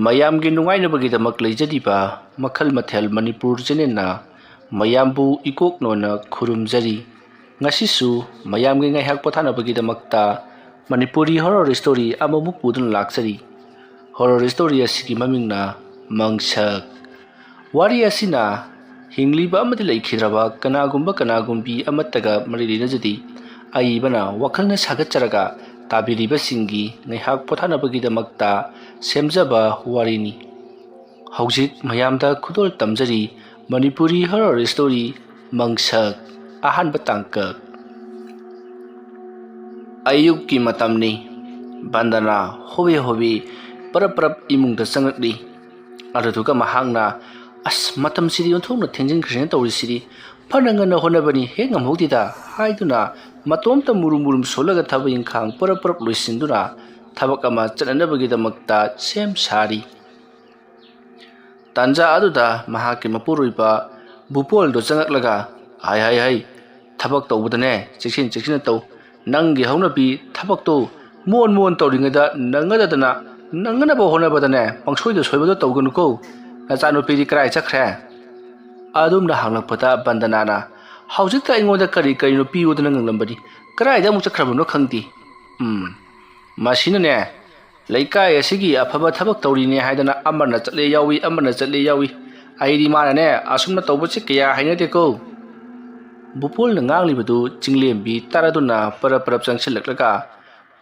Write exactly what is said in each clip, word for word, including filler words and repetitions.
ꯃꯌꯥꯝꯒꯤ ꯅꯨꯡꯉꯥꯏꯅꯕꯒꯤꯗꯃꯛ ꯂꯩꯖꯔꯤꯕ ꯃꯈꯜ ꯃꯊꯦꯜ ꯃꯅꯤꯄꯨꯔ ꯆꯦꯅꯦꯜꯅ ꯃꯌꯥꯝꯕꯨ ꯏꯀꯣꯛꯅꯣꯅ ꯈꯨꯔꯨꯝꯖꯔꯤ꯫ ꯉꯁꯤꯁꯨ ꯃꯌꯥꯝꯒꯤ ꯉꯥꯏꯍꯥꯛ ꯄꯣꯊꯥꯅꯕꯒꯤꯗꯃꯛꯇ ꯃꯅꯤꯄꯨꯔꯤ ꯍꯣꯔꯣꯔ ꯁ꯭ꯇꯣꯔꯤ ꯑꯃꯃꯨꯛ ꯄꯨꯗꯨꯅ ꯂꯥꯛꯆꯔꯤ꯫ ꯍꯣꯔꯣꯔ ꯁ꯭ꯇꯣꯔꯤ ꯑꯁꯤꯒꯤ ꯃꯃꯤꯡꯅ ꯃꯪꯁꯛ꯫ ꯋꯥꯔꯤ ꯑꯁꯤꯅ ꯍꯤꯡꯂꯤꯕ ꯑꯃꯗꯤ ꯂꯩꯈꯤꯗ꯭ꯔꯕ ꯀꯅꯥꯒꯨꯝꯕ ꯀꯅꯥꯒꯨꯝꯕꯤ ꯑꯃꯠꯇꯒ ꯃꯔꯤ ꯂꯩꯅꯖꯗꯦ꯫ ꯑꯏꯕꯅ ꯋꯥꯈꯜꯅ ꯁꯥꯒꯠꯆꯔꯒ ꯇꯥꯕꯤꯔꯤꯕꯁꯤꯡꯒꯤ ꯉꯥꯏꯍꯥꯛ ꯄꯣꯊꯥꯅꯕꯒꯤꯗꯃꯛꯇ ꯁꯦꯝꯖꯕ ꯋꯥꯔꯤꯅꯤ꯫ ꯍꯧꯖꯤꯛ ꯃꯌꯥꯝꯗ ꯈꯨꯗꯣꯜ ꯇꯝꯖꯔꯤ ꯃꯅꯤꯄꯨꯔꯤ ꯍꯣꯔꯣꯔ ꯁ꯭ꯇꯣꯔꯤ ꯃꯪꯁꯛ ꯑꯍꯥꯟꯕ ꯇꯥꯡꯀꯛ꯫ ꯑꯌꯨꯛꯀꯤ ꯃꯇꯝꯅꯤ꯫ ꯕꯟꯗꯅꯥ ꯍꯣꯕꯦ ꯍꯣꯕꯦ ꯄꯔꯞ ꯄꯔꯞ ꯏꯃꯨꯡꯗ ꯆꯪꯂꯛꯂꯤ꯫ ꯑꯗꯨꯗꯨꯒ ꯃꯍꯥꯛꯅ, "ꯑꯁ, ꯃꯇꯝꯁꯤꯗꯤ ꯑꯣꯟꯊꯣꯛꯅ ꯊꯦꯡꯖꯤꯟꯈ꯭ꯔꯦꯅ ꯇꯧꯔꯤꯁꯤꯗꯤ꯫ ꯐꯅ ꯉꯟꯅ ꯍꯣꯠꯅꯕꯅꯤ, ꯍꯦꯛ ꯉꯝꯍꯧꯗꯦꯗ" ꯍꯥꯏꯗꯨꯅ ꯃꯇꯣꯝꯇ ꯃꯨꯔꯨꯝ ꯃꯨꯔꯨꯝ ꯁꯣꯜꯂꯒ ꯊꯕꯛ ꯏꯪꯈꯥꯡ ꯄꯔꯞ ꯄꯔꯞ ꯂꯣꯏꯁꯤꯟꯗꯨꯅ ꯊꯕꯛ ꯑꯃ ꯆꯠꯅꯅꯕꯒꯤꯗꯃꯛꯇ ꯁꯦꯝ ꯁꯥꯔꯤ꯫ ꯇꯥꯟꯖꯥ ꯑꯗꯨꯗ ꯃꯍꯥꯛꯀꯤ ꯃꯄꯨꯔꯣꯏꯕ ꯚꯨꯄꯣꯜꯗꯣ ꯆꯪꯂꯛꯂꯒ, "ꯍꯥꯏ, ꯍꯥꯏ, ꯍꯥꯏ, ꯊꯕꯛ ꯇꯧꯕꯗꯅꯦ ꯆꯦꯛꯁꯤꯟ ꯆꯦꯛꯁꯤꯟꯅ ꯇꯧ꯫ ꯅꯪꯒꯤ ꯍꯧꯅꯕꯤ ꯊꯕꯛꯇꯣ ꯃꯣꯟ ꯃꯣꯟ ꯇꯧꯔꯤꯉꯩꯗ ꯅꯪꯒꯗꯗꯅ, ꯅꯪꯅꯅꯕ ꯍꯣꯠꯅꯕꯗꯅꯦ ꯄꯪꯁꯣꯏꯗ ꯁꯣꯏꯕꯗꯣ ꯇꯧꯒꯅꯨꯀꯣ꯫ ꯅꯆꯥꯅꯨꯄꯤꯗꯤ ꯀꯔꯥꯏ ꯆꯠꯈ꯭ꯔꯦ?" ꯑꯗꯨꯝꯅ ꯍꯪꯂꯛꯄꯗ ꯕꯟꯗꯅꯥꯅ, "ꯍꯧꯖꯤꯛꯇ ꯑꯩꯉꯣꯟꯗ ꯀꯔꯤ ꯀꯔꯤꯅꯣ ꯄꯤꯌꯨꯗꯅ ꯉꯪꯂꯝꯕꯅꯤ꯫ ꯀꯗꯥꯏꯗ ꯑꯃꯨꯛ ꯆꯠꯈ꯭ꯔꯕꯅꯣ ꯈꯪꯗꯦ꯫ ꯎꯝ, ꯃꯁꯤꯅꯅꯦ ꯂꯩꯀꯥꯏ ꯑꯁꯤꯒꯤ ꯑꯐꯕ ꯊꯕꯛ ꯇꯧꯔꯤꯅꯦ ꯍꯥꯏꯗꯅ ꯑꯃꯅ ꯆꯠꯂꯦ ꯌꯥꯎꯏ, ꯑꯃꯅ ꯆꯠꯂꯦ ꯌꯥꯎꯏ꯫ ꯑꯩꯗꯤ ꯃꯥꯅꯅꯦ ꯑꯁꯨꯝꯅ ꯇꯧꯕꯁꯦ ꯀꯌꯥ ꯍꯩꯅꯗꯦꯀꯣ"꯫ ꯚꯨꯄꯣꯜꯅ ꯉꯥꯡꯂꯤꯕꯗꯨ ꯆꯤꯡꯂꯦꯝꯕꯤ ꯇꯥꯔꯗꯨꯅ ꯄꯔꯞ ꯄꯔꯞ ꯆꯪꯁꯤꯜꯂꯛꯂꯒ,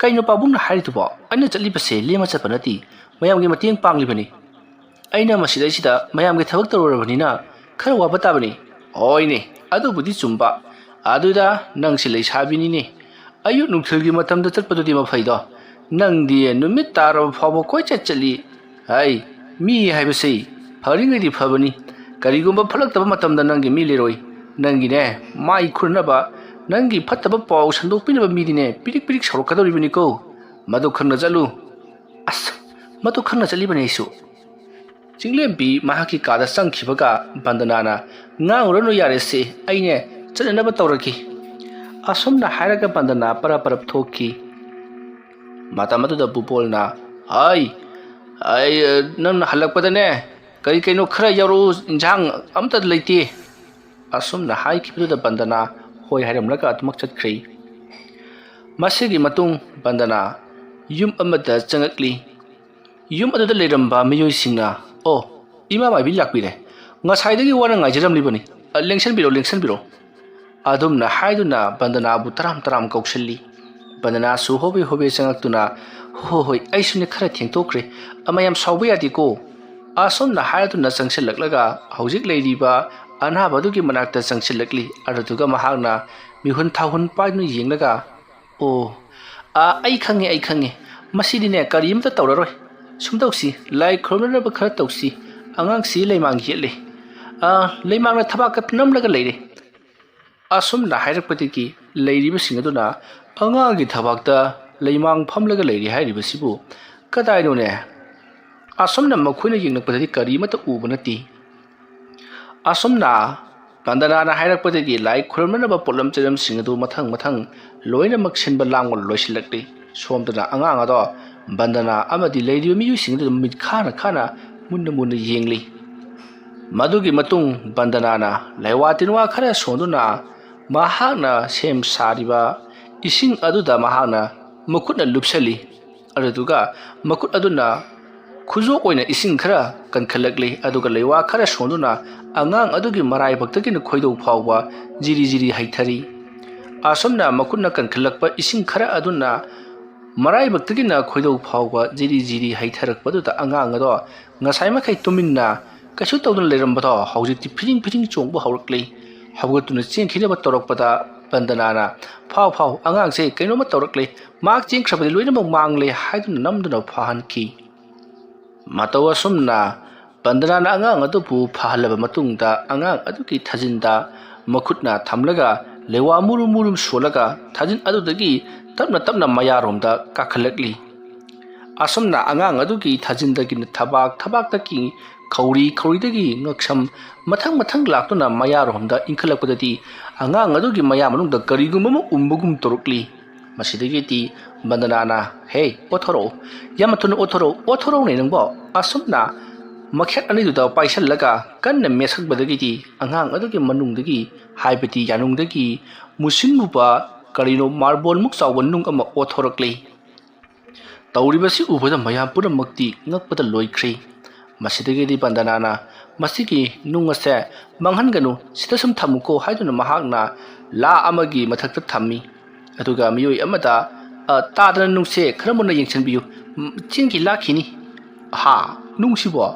"ꯀꯩꯅꯣ ꯄꯥꯕꯨꯡꯅ ꯍꯥꯏꯔꯤꯗꯨꯕꯣ? ꯑꯩꯅ ꯆꯠꯂꯤꯕꯁꯦ ꯂꯦꯝꯃ ꯆꯠꯄ ꯅꯠꯇꯦ, ꯃꯌꯥꯝꯒꯤ ꯃꯇꯦꯡ ꯄꯥꯡꯂꯤꯕꯅꯤ꯫ ꯑꯩꯅ ꯃꯁꯤꯗꯩꯁꯤꯗ ꯃꯌꯥꯝꯒꯤ ꯊꯕꯛ ꯇꯧꯔꯨꯔꯕꯅꯤꯅ ꯈꯔ ꯋꯥꯕ ꯇꯥꯕꯅꯤ"꯫ "ꯍꯣꯏꯅꯦ, ꯑꯗꯨꯕꯨꯗꯤ ꯆꯨꯝꯕ꯫ ꯑꯗꯨꯗ ꯅꯪꯁꯤ ꯂꯩꯁꯥꯕꯤꯅꯤꯅꯦ, ꯑꯌꯨꯛ ꯅꯨꯡꯊꯤꯜꯒꯤ ꯃꯇꯝꯗ ꯆꯠꯄꯗꯨꯗꯤ ꯃꯐꯩꯗꯣ꯫ ꯅꯪꯗꯤ ꯅꯨꯃꯤꯠ ꯇꯥꯔꯕ ꯐꯥꯎꯕ ꯀꯣꯏꯆꯠ ꯆꯠꯂꯤ꯫ ꯍꯥꯏ, ꯃꯤ ꯍꯥꯏꯕꯁꯤ ꯐꯔꯤꯉꯩꯗꯤ ꯐꯕꯅꯤ꯫ ꯀꯔꯤꯒꯨꯝꯕ ꯐꯠꯂꯛꯇꯕ ꯃꯇꯝꯗ ꯅꯪꯒꯤ ꯃꯤ ꯂꯩꯔꯣꯏ꯫ ꯅꯪꯒꯤꯅꯦ, ꯃꯥꯏ ꯈꯨꯅꯅꯕ, ꯅꯪꯒꯤ ꯐꯠꯇꯕ ꯄꯥꯎ ꯁꯟꯗꯣꯛꯄꯤꯅꯕ ꯃꯤꯗꯤꯅꯦ ꯄꯤꯔꯤꯛ ꯄꯤꯔꯤꯛ ꯁꯥꯎꯔꯛꯀꯗꯧꯔꯤꯕꯅꯤꯀꯣ꯫ ꯃꯗꯨ ꯈꯪꯅ ꯆꯠꯂꯨ"꯫ ꯑꯁ, ꯃꯗꯨ ꯈꯪꯅ ꯆꯠꯂꯤꯕꯅꯤ ꯑꯩꯁꯨ꯫ ꯆꯤꯡꯂꯦꯝꯕꯤ ꯃꯍꯥꯛꯀꯤ ꯀꯥꯗ ꯆꯪꯈꯤꯕꯒ ꯕꯟꯗꯅꯥꯅ, "ꯉꯥꯡꯉꯨꯔꯅꯨ, ꯌꯥꯔꯦꯁꯦ, ꯑꯩꯅꯦ ꯆꯠꯅꯅꯕ ꯇꯧꯔꯒꯦ"꯫ ꯑꯁꯨꯝꯅ ꯍꯥꯏꯔꯒ ꯕꯟꯗꯅꯥ ꯄꯔꯞ ꯄꯔꯞ ꯊꯣꯛꯈꯤ꯫ ꯃꯇꯝ ꯑꯗꯨꯗ ꯚꯨꯄꯣꯜꯅ, "ꯍꯥꯏ, ꯑꯩ, ꯑ, ꯅꯪꯅ ꯍꯜꯂꯛꯄꯗꯅꯦ, ꯀꯔꯤ ꯀꯩꯅꯣ ꯈꯔ ꯌꯥꯎꯔꯛꯎ, ꯏꯟꯁꯥꯡ ꯑꯝꯇ ꯂꯩꯇꯦ꯫ ꯑꯁꯨꯝꯅ ꯍꯥꯏꯈꯤꯕꯗꯨꯗ ꯕꯟꯗꯅꯥ ꯍꯣꯏ ꯍꯥꯏꯔꯝꯂꯒ ꯑꯗꯨꯃꯛ ꯆꯠꯈ꯭ꯔꯦ꯫ ꯃꯁꯤꯒꯤ ꯃꯇꯨꯡ ꯕꯟꯗꯅꯥ ꯌꯨꯝ ꯑꯃꯗ ꯆꯪꯉꯛꯂꯤ꯫ ꯌꯨꯝ ꯑꯗꯨꯗ ꯂꯩꯔꯝꯕ ꯃꯤꯑꯣꯏꯁꯤꯡꯅ, "ꯑꯣ, ꯏꯃꯥ ꯃꯥꯏꯕꯤ ꯂꯥꯛꯄꯤꯔꯦ꯫ ꯉꯁꯥꯏꯗꯒꯤ ꯋꯥꯅ ꯉꯥꯏꯖꯔꯝꯂꯤꯕꯅꯤ꯫ ꯑ, ꯂꯦꯡꯁꯟꯕꯤꯔꯣ, ꯂꯦꯡꯁꯟꯕꯤꯔꯣ꯫" ꯑꯗꯨꯝꯅ ꯍꯥꯏꯗꯨꯅ ꯕꯟꯗꯅꯥꯕꯨ ꯇꯔꯥꯝ ꯇꯔꯥꯝ ꯀꯧꯁꯤꯜꯂꯤ꯫ ꯕꯟꯗꯅꯥꯁꯨ ꯍꯣꯕꯦ ꯍꯣꯕꯦ ꯆꯪꯉꯛꯇꯨꯅ, "ꯍꯣ, ꯍꯣ, ꯍꯣꯏ, ꯑꯩꯁꯨꯅꯦ ꯈꯔ ꯊꯦꯡꯊꯣꯛꯈ꯭ꯔꯦ꯫ ꯑꯃ ꯌꯥꯝ ꯁꯥꯎꯕ ꯌꯥꯗꯦꯀꯣ꯫" ꯑꯁꯨꯝꯅ ꯍꯥꯏꯗꯨꯅ ꯆꯪꯁꯤꯜꯂꯛꯂꯒ ꯍꯧꯖꯤꯛ ꯂꯩꯔꯤꯕ ꯑꯅꯥꯕꯗꯨꯒꯤ ꯃꯅꯥꯛꯇ ꯆꯪꯁꯤꯜꯂꯛꯂꯤ꯫ ꯑꯗꯨꯗꯨꯒ ꯃꯍꯥꯛꯅ ꯃꯤꯍꯨꯟ ꯊꯥꯍꯨꯟ ꯄꯥꯏꯗꯨꯅ ꯌꯦꯡꯂꯒ, "ꯑꯣ, ꯑꯥ, ꯑꯩ ꯈꯪꯉꯦ, ꯑꯩ ꯈꯪꯉꯦ꯫ ꯃꯁꯤꯗꯤꯅꯦ ꯀꯔꯤꯝꯇ ꯇꯧꯔꯔꯣꯏ꯫ ꯁꯨꯝ ꯇꯧꯁꯤ, ꯂꯥꯏ ꯈꯨꯔꯨꯝꯅꯅꯕ ꯈꯔ ꯇꯧꯁꯤ꯫ ꯑꯉꯥꯡꯁꯤ ꯂꯩꯃꯥꯡ ꯌꯦꯠꯂꯦ꯫ ꯑꯥ, ꯂꯩꯃꯥꯡꯅ ꯊꯕꯥꯛꯇ ꯅꯝꯂꯒ ꯂꯩꯔꯦ꯫" ꯑꯁꯨꯝꯅ ꯍꯥꯏꯔꯛꯄꯗꯒꯤ ꯂꯩꯔꯤꯕꯁꯤꯡ ꯑꯗꯨꯅ, "ꯑꯉꯥꯡꯒꯤ ꯊꯕꯥꯛꯇ ꯂꯩꯃꯥꯡ ꯐꯝꯂꯒ ꯂꯩꯔꯤ ꯍꯥꯏꯔꯤꯕꯁꯤꯕꯨ ꯀꯗꯥꯏꯅꯣꯅꯦ?" ꯑꯁꯨꯝꯅ ꯃꯈꯣꯏꯅ ꯌꯦꯡꯂꯛꯄꯗꯗꯤ ꯀꯔꯤꯃꯠꯇ ꯎꯕ ꯅꯠꯇꯦ꯫ ꯑꯁꯨꯝꯅ ꯕꯟꯗꯅꯥꯅ ꯍꯥꯏꯔꯛꯄꯗꯒꯤ ꯂꯥꯏ ꯈꯨꯔꯨꯝꯅꯅꯕ ꯄꯣꯠꯂꯝ ꯆꯩꯂꯝꯁꯤꯡ ꯑꯗꯨ ꯃꯊꯪ ꯃꯊꯪ ꯂꯣꯏꯅꯃꯛ ꯁꯤꯟꯕ ꯂꯥꯡꯕ ꯂꯣꯏꯁꯤꯜꯂꯛꯂꯤ꯫ ꯁꯣꯝꯗꯅ ꯑꯉꯥꯡ ꯑꯗꯣ ꯕꯟꯗꯅꯥ ꯑꯃꯗꯤ ꯂꯩꯔꯤꯕ ꯃꯤꯑꯣꯏꯁꯤꯡ ꯑꯗꯨꯗ ꯃꯤꯠ ꯈꯥꯅ ꯈꯥꯅ ꯃꯨꯟꯅ ꯃꯨꯟꯅ ꯌꯦꯡꯂꯤ꯫ ꯃꯗꯨꯒꯤ ꯃꯇꯨꯡ ꯕꯟꯗꯅꯥꯅ ꯂꯩꯋꯥ ꯇꯤꯟꯋꯥ ꯈꯔ ꯁꯣꯟꯗꯨꯅ ꯃꯍꯥꯛꯅ ꯁꯦꯝ ꯁꯥꯔꯤꯕ ꯏꯁꯤꯡ ꯑꯗꯨꯗ ꯃꯍꯥꯛꯅ ꯃꯈꯨꯠꯅ ꯂꯨꯞꯁꯜꯂꯤ꯫ ꯑꯗꯨꯗꯨꯒ ꯃꯈꯨꯠ ꯑꯗꯨꯅ ꯈꯨꯖꯣꯞ ꯑꯣꯏꯅ ꯏꯁꯤꯡ ꯈꯔ ꯀꯟꯈꯠꯂꯛꯂꯤ, ꯑꯗꯨꯒ ꯂꯩꯋꯥ ꯈꯔ ꯁꯣꯟꯗꯨꯅ ꯑꯉꯥꯡ ꯑꯗꯨꯒꯤ ꯃꯔꯥꯏꯕꯛꯇꯒꯤꯅ ꯈꯣꯏꯗꯧ ꯐꯥꯎꯕ ꯖꯤꯔꯤ ꯖꯤꯔꯤ ꯍꯩꯊꯔꯤ꯫ ꯑꯁꯨꯝꯅ ꯃꯈꯨꯠꯅ ꯀꯟꯈꯠꯂꯛꯄ ꯏꯁꯤꯡ ꯈꯔ ꯑꯗꯨꯅ ꯃꯔꯥꯏꯕꯛꯇꯒꯤꯅ ꯈꯣꯏꯗꯧ ꯐꯥꯎꯕ ꯖꯤꯔꯤ ꯖꯤꯔꯤ ꯍꯩꯊꯔꯛꯄꯗꯨꯗ ꯑꯉꯥꯡ ꯑꯗꯣ ꯉꯁꯥꯏ ꯃꯈꯩ ꯇꯨꯃꯤꯟꯅ ꯀꯩꯁꯨ ꯇꯧꯗꯅ ꯂꯩꯔꯝꯕꯗꯣ ꯍꯧꯖꯤꯛꯇꯤ ꯐꯤꯔꯤꯡ ꯐꯤꯔꯤꯡ ꯆꯣꯡꯕ ꯍꯧꯔꯛꯂꯤ꯫ ꯍꯧꯒꯠꯇꯨꯅ ꯆꯦꯟꯈꯤꯅꯕ ꯇꯧꯔꯛꯄꯗ ꯕꯟꯗꯅꯥꯅ, "ꯐꯥꯎ, ꯐꯥꯎ, ꯑꯉꯥꯡꯁꯦ ꯀꯩꯅꯣꯝꯃ ꯇꯧꯔꯛꯂꯦ꯫ ꯃꯍꯥꯛ ꯆꯦꯟꯈ꯭ꯔꯕꯗꯤ ꯂꯣꯏꯅꯃꯛ ꯃꯥꯡꯂꯦ" ꯍꯥꯏꯗꯨꯅ ꯅꯝꯗꯨꯅ ꯐꯥꯍꯟꯈꯤ꯫ ꯃꯇꯧ ꯑꯁꯨꯝꯅ ꯕꯟꯗꯅꯥꯅ ꯑꯉꯥꯡ ꯑꯗꯨꯕꯨ ꯐꯥꯍꯜꯂꯕ ꯃꯇꯨꯡꯗ ꯑꯉꯥꯡ ꯑꯗꯨꯒꯤ ꯊꯥꯖꯤꯟꯗ ꯃꯈꯨꯠꯅ ꯊꯝꯂꯒ ꯂꯩꯋꯥ ꯃꯨꯔꯨꯝ ꯃꯨꯔꯨꯝ ꯁꯣꯜꯂꯒ ꯊꯥꯖꯤꯟ ꯑꯗꯨꯗꯒꯤ ꯇꯞꯅ ꯇꯞꯅ ꯃꯌꯥꯔꯣꯝꯗ ꯀꯥꯈꯠꯂꯛꯂꯤ꯫ ꯑꯁꯨꯝꯅ ꯑꯉꯥꯡ ꯑꯗꯨꯒꯤ ꯊꯥꯖꯤꯟꯗꯒꯤ ꯊꯕꯥꯛ, ꯊꯕꯥꯛꯇꯒꯤ ꯈꯧꯔꯤ, ꯈꯧꯔꯤꯗꯒꯤ ꯉꯛꯁꯝ, ꯃꯊꯪ ꯃꯊꯪ ꯂꯥꯛꯇꯨꯅ ꯃꯌꯥꯔꯣꯝꯗ ꯏꯟꯈꯠꯂꯛꯄꯗꯗꯤ ꯑꯉꯥꯡ ꯑꯗꯨꯒꯤ ꯃꯌꯥ ꯃꯅꯨꯡꯗ ꯀꯔꯤꯒꯨꯝꯕ ꯑꯃ ꯎꯝꯕꯒꯨꯝ ꯇꯧꯔꯛꯂꯤ꯫ ꯃꯁꯤꯗꯒꯤꯗꯤ ꯕꯟꯗꯅꯥꯅ, "ꯍꯦ, ꯑꯣꯠꯊꯣꯔꯛꯎ, ꯌꯥꯝꯅ ꯊꯨꯅ ꯑꯣꯠꯊꯣꯔꯛꯎ, ꯑꯣꯠꯊꯣꯔꯛꯎꯅꯦ ꯅꯪꯕꯣ!" ꯑꯁꯨꯝꯅ ꯃꯈꯦꯠ ꯑꯅꯤꯗꯨꯗ ꯄꯥꯏꯁꯜꯂꯒ ꯀꯟꯅ ꯃꯦꯠꯁꯟꯕꯗꯒꯤꯗꯤ ꯑꯉꯥꯡ ꯑꯗꯨꯒꯤ ꯃꯅꯨꯡꯗꯒꯤ, ꯍꯥꯏꯕꯗꯤ ꯌꯥꯅꯨꯡꯗꯒꯤ, ꯃꯨꯁꯤꯟ ꯃꯨꯕ, ꯀꯔꯤꯅꯣ ꯃꯥꯔꯕꯣꯜꯃꯨꯛ ꯆꯥꯎꯕ ꯅꯨꯡ ꯑꯃ ꯑꯣꯠꯊꯣꯔꯛꯂꯤ꯫ ꯇꯧꯔꯤꯕꯁꯤ ꯎꯕꯗ ꯃꯌꯥꯝ ꯄꯨꯝꯅꯃꯛꯇꯤ ꯉꯛꯄꯗ ꯂꯣꯏꯈ꯭ꯔꯦ꯫ ꯃꯁꯤꯗꯒꯤꯗꯤ ꯕꯟꯗꯅꯥꯅ, "ꯃꯁꯤꯒꯤ ꯅꯨꯡ ꯑꯁꯦ ꯃꯥꯡꯍꯟꯒꯅꯨ, ꯁꯤꯗ ꯁꯨꯝ ꯊꯝꯃꯨꯀꯣ" ꯍꯥꯏꯗꯨꯅ ꯃꯍꯥꯛꯅ ꯂꯥ ꯑꯃꯒꯤ ꯃꯊꯛꯇ ꯊꯝꯃꯤ꯫ ꯑꯗꯨꯒ ꯃꯤꯑꯣꯏ ꯑꯃꯗ, "ꯑ, ꯇꯥꯗꯅ ꯅꯨꯡꯁꯦ ꯈꯔ ꯃꯨꯟꯅ ꯌꯦꯡꯁꯤꯟꯕꯤꯌꯨ, ꯎꯝ, ꯆꯦꯟꯈꯤ ꯂꯥꯛꯈꯤꯅꯤ"꯫ "ꯍꯥ? ꯅꯨꯡꯁꯤꯕꯣ?"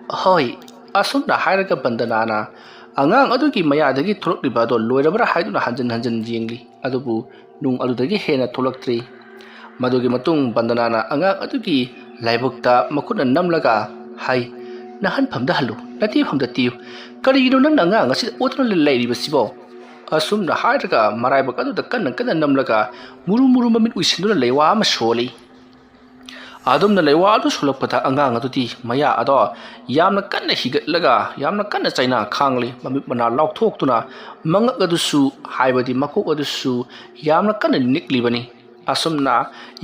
"ꯍꯣꯏ"꯫ ꯑꯁꯨꯝꯅ ꯍꯥꯏꯔꯒ ꯕꯟꯗꯅꯥꯅ ꯑꯉꯥꯡ ꯑꯗꯨꯒꯤ ꯃꯌꯥꯗꯒꯤ ꯊꯣꯛꯂꯛꯂꯤꯕ ꯑꯗꯣ ꯂꯣꯏꯔꯕ꯭ꯔꯥ ꯍꯥꯏꯗꯨꯅ ꯍꯟꯖꯤꯟ ꯍꯟꯖꯤꯟ ꯌꯦꯡꯂꯤ꯫ ꯑꯗꯨꯕꯨ ꯅꯨꯡ ꯑꯗꯨꯗꯒꯤ ꯍꯦꯟꯅ ꯊꯣꯛꯂꯛꯇ꯭ꯔꯤ꯫ ꯃꯗꯨꯒꯤ ꯃꯇꯨꯡ ꯕꯟꯗꯅꯥꯅ ꯑꯉꯥꯡ ꯑꯗꯨꯒꯤ ꯂꯥꯏꯕꯛꯇ ꯃꯈꯨꯠꯅ ꯅꯝꯂꯒ ꯍꯥꯏ, "ꯅꯥꯍꯟꯐꯝꯗ ꯍꯜꯂꯨ, ꯅꯇꯦꯐꯝꯗ ꯇꯦꯌꯨ꯫ ꯀꯔꯤꯒꯤꯅꯣ ꯅꯪꯅ ꯑꯉꯥꯡ ꯑꯁꯤꯗ ꯑꯣꯠꯇꯨꯅ ꯂꯩꯔꯤꯕꯁꯤꯕꯣ?" ꯑꯁꯨꯝꯅ ꯍꯥꯏꯔꯒ ꯃꯔꯥꯏꯕꯛ ꯑꯗꯨꯗ ꯀꯟꯅ ꯀꯟꯅ ꯅꯝꯂꯒ ꯃꯨꯔꯨ ꯃꯨꯔꯨ ꯃꯃꯤꯠ ꯎꯏꯁꯤꯟꯗꯨꯅ ꯂꯩꯋꯥ ꯑꯃ ꯁꯣꯜꯂꯤ꯫ ꯑꯗꯨꯝꯅ ꯂꯩꯋꯥ ꯑꯗꯨ ꯁꯣꯜꯂꯛꯄꯗ ꯑꯉꯥꯡ ꯑꯗꯨꯗꯤ ꯃꯌꯥ ꯑꯗꯣ ꯌꯥꯝꯅ ꯀꯟꯅ ꯍꯤꯒꯠꯂꯒ ꯌꯥꯝꯅ ꯀꯟꯅ ꯆꯩꯅꯥ ꯈꯥꯡꯂꯤ꯫ ꯃꯃꯤꯠ ꯃꯅꯥ ꯂꯥꯎꯊꯣꯛꯇꯨꯅ ꯃꯉꯛ ꯑꯗꯨꯁꯨ, ꯍꯥꯏꯕꯗꯤ ꯃꯀꯣꯛ ꯑꯗꯨꯁꯨ ꯌꯥꯝꯅ ꯀꯟꯅ ꯅꯤꯛꯂꯤꯕꯅꯤ꯫ ꯑꯁꯨꯝꯅ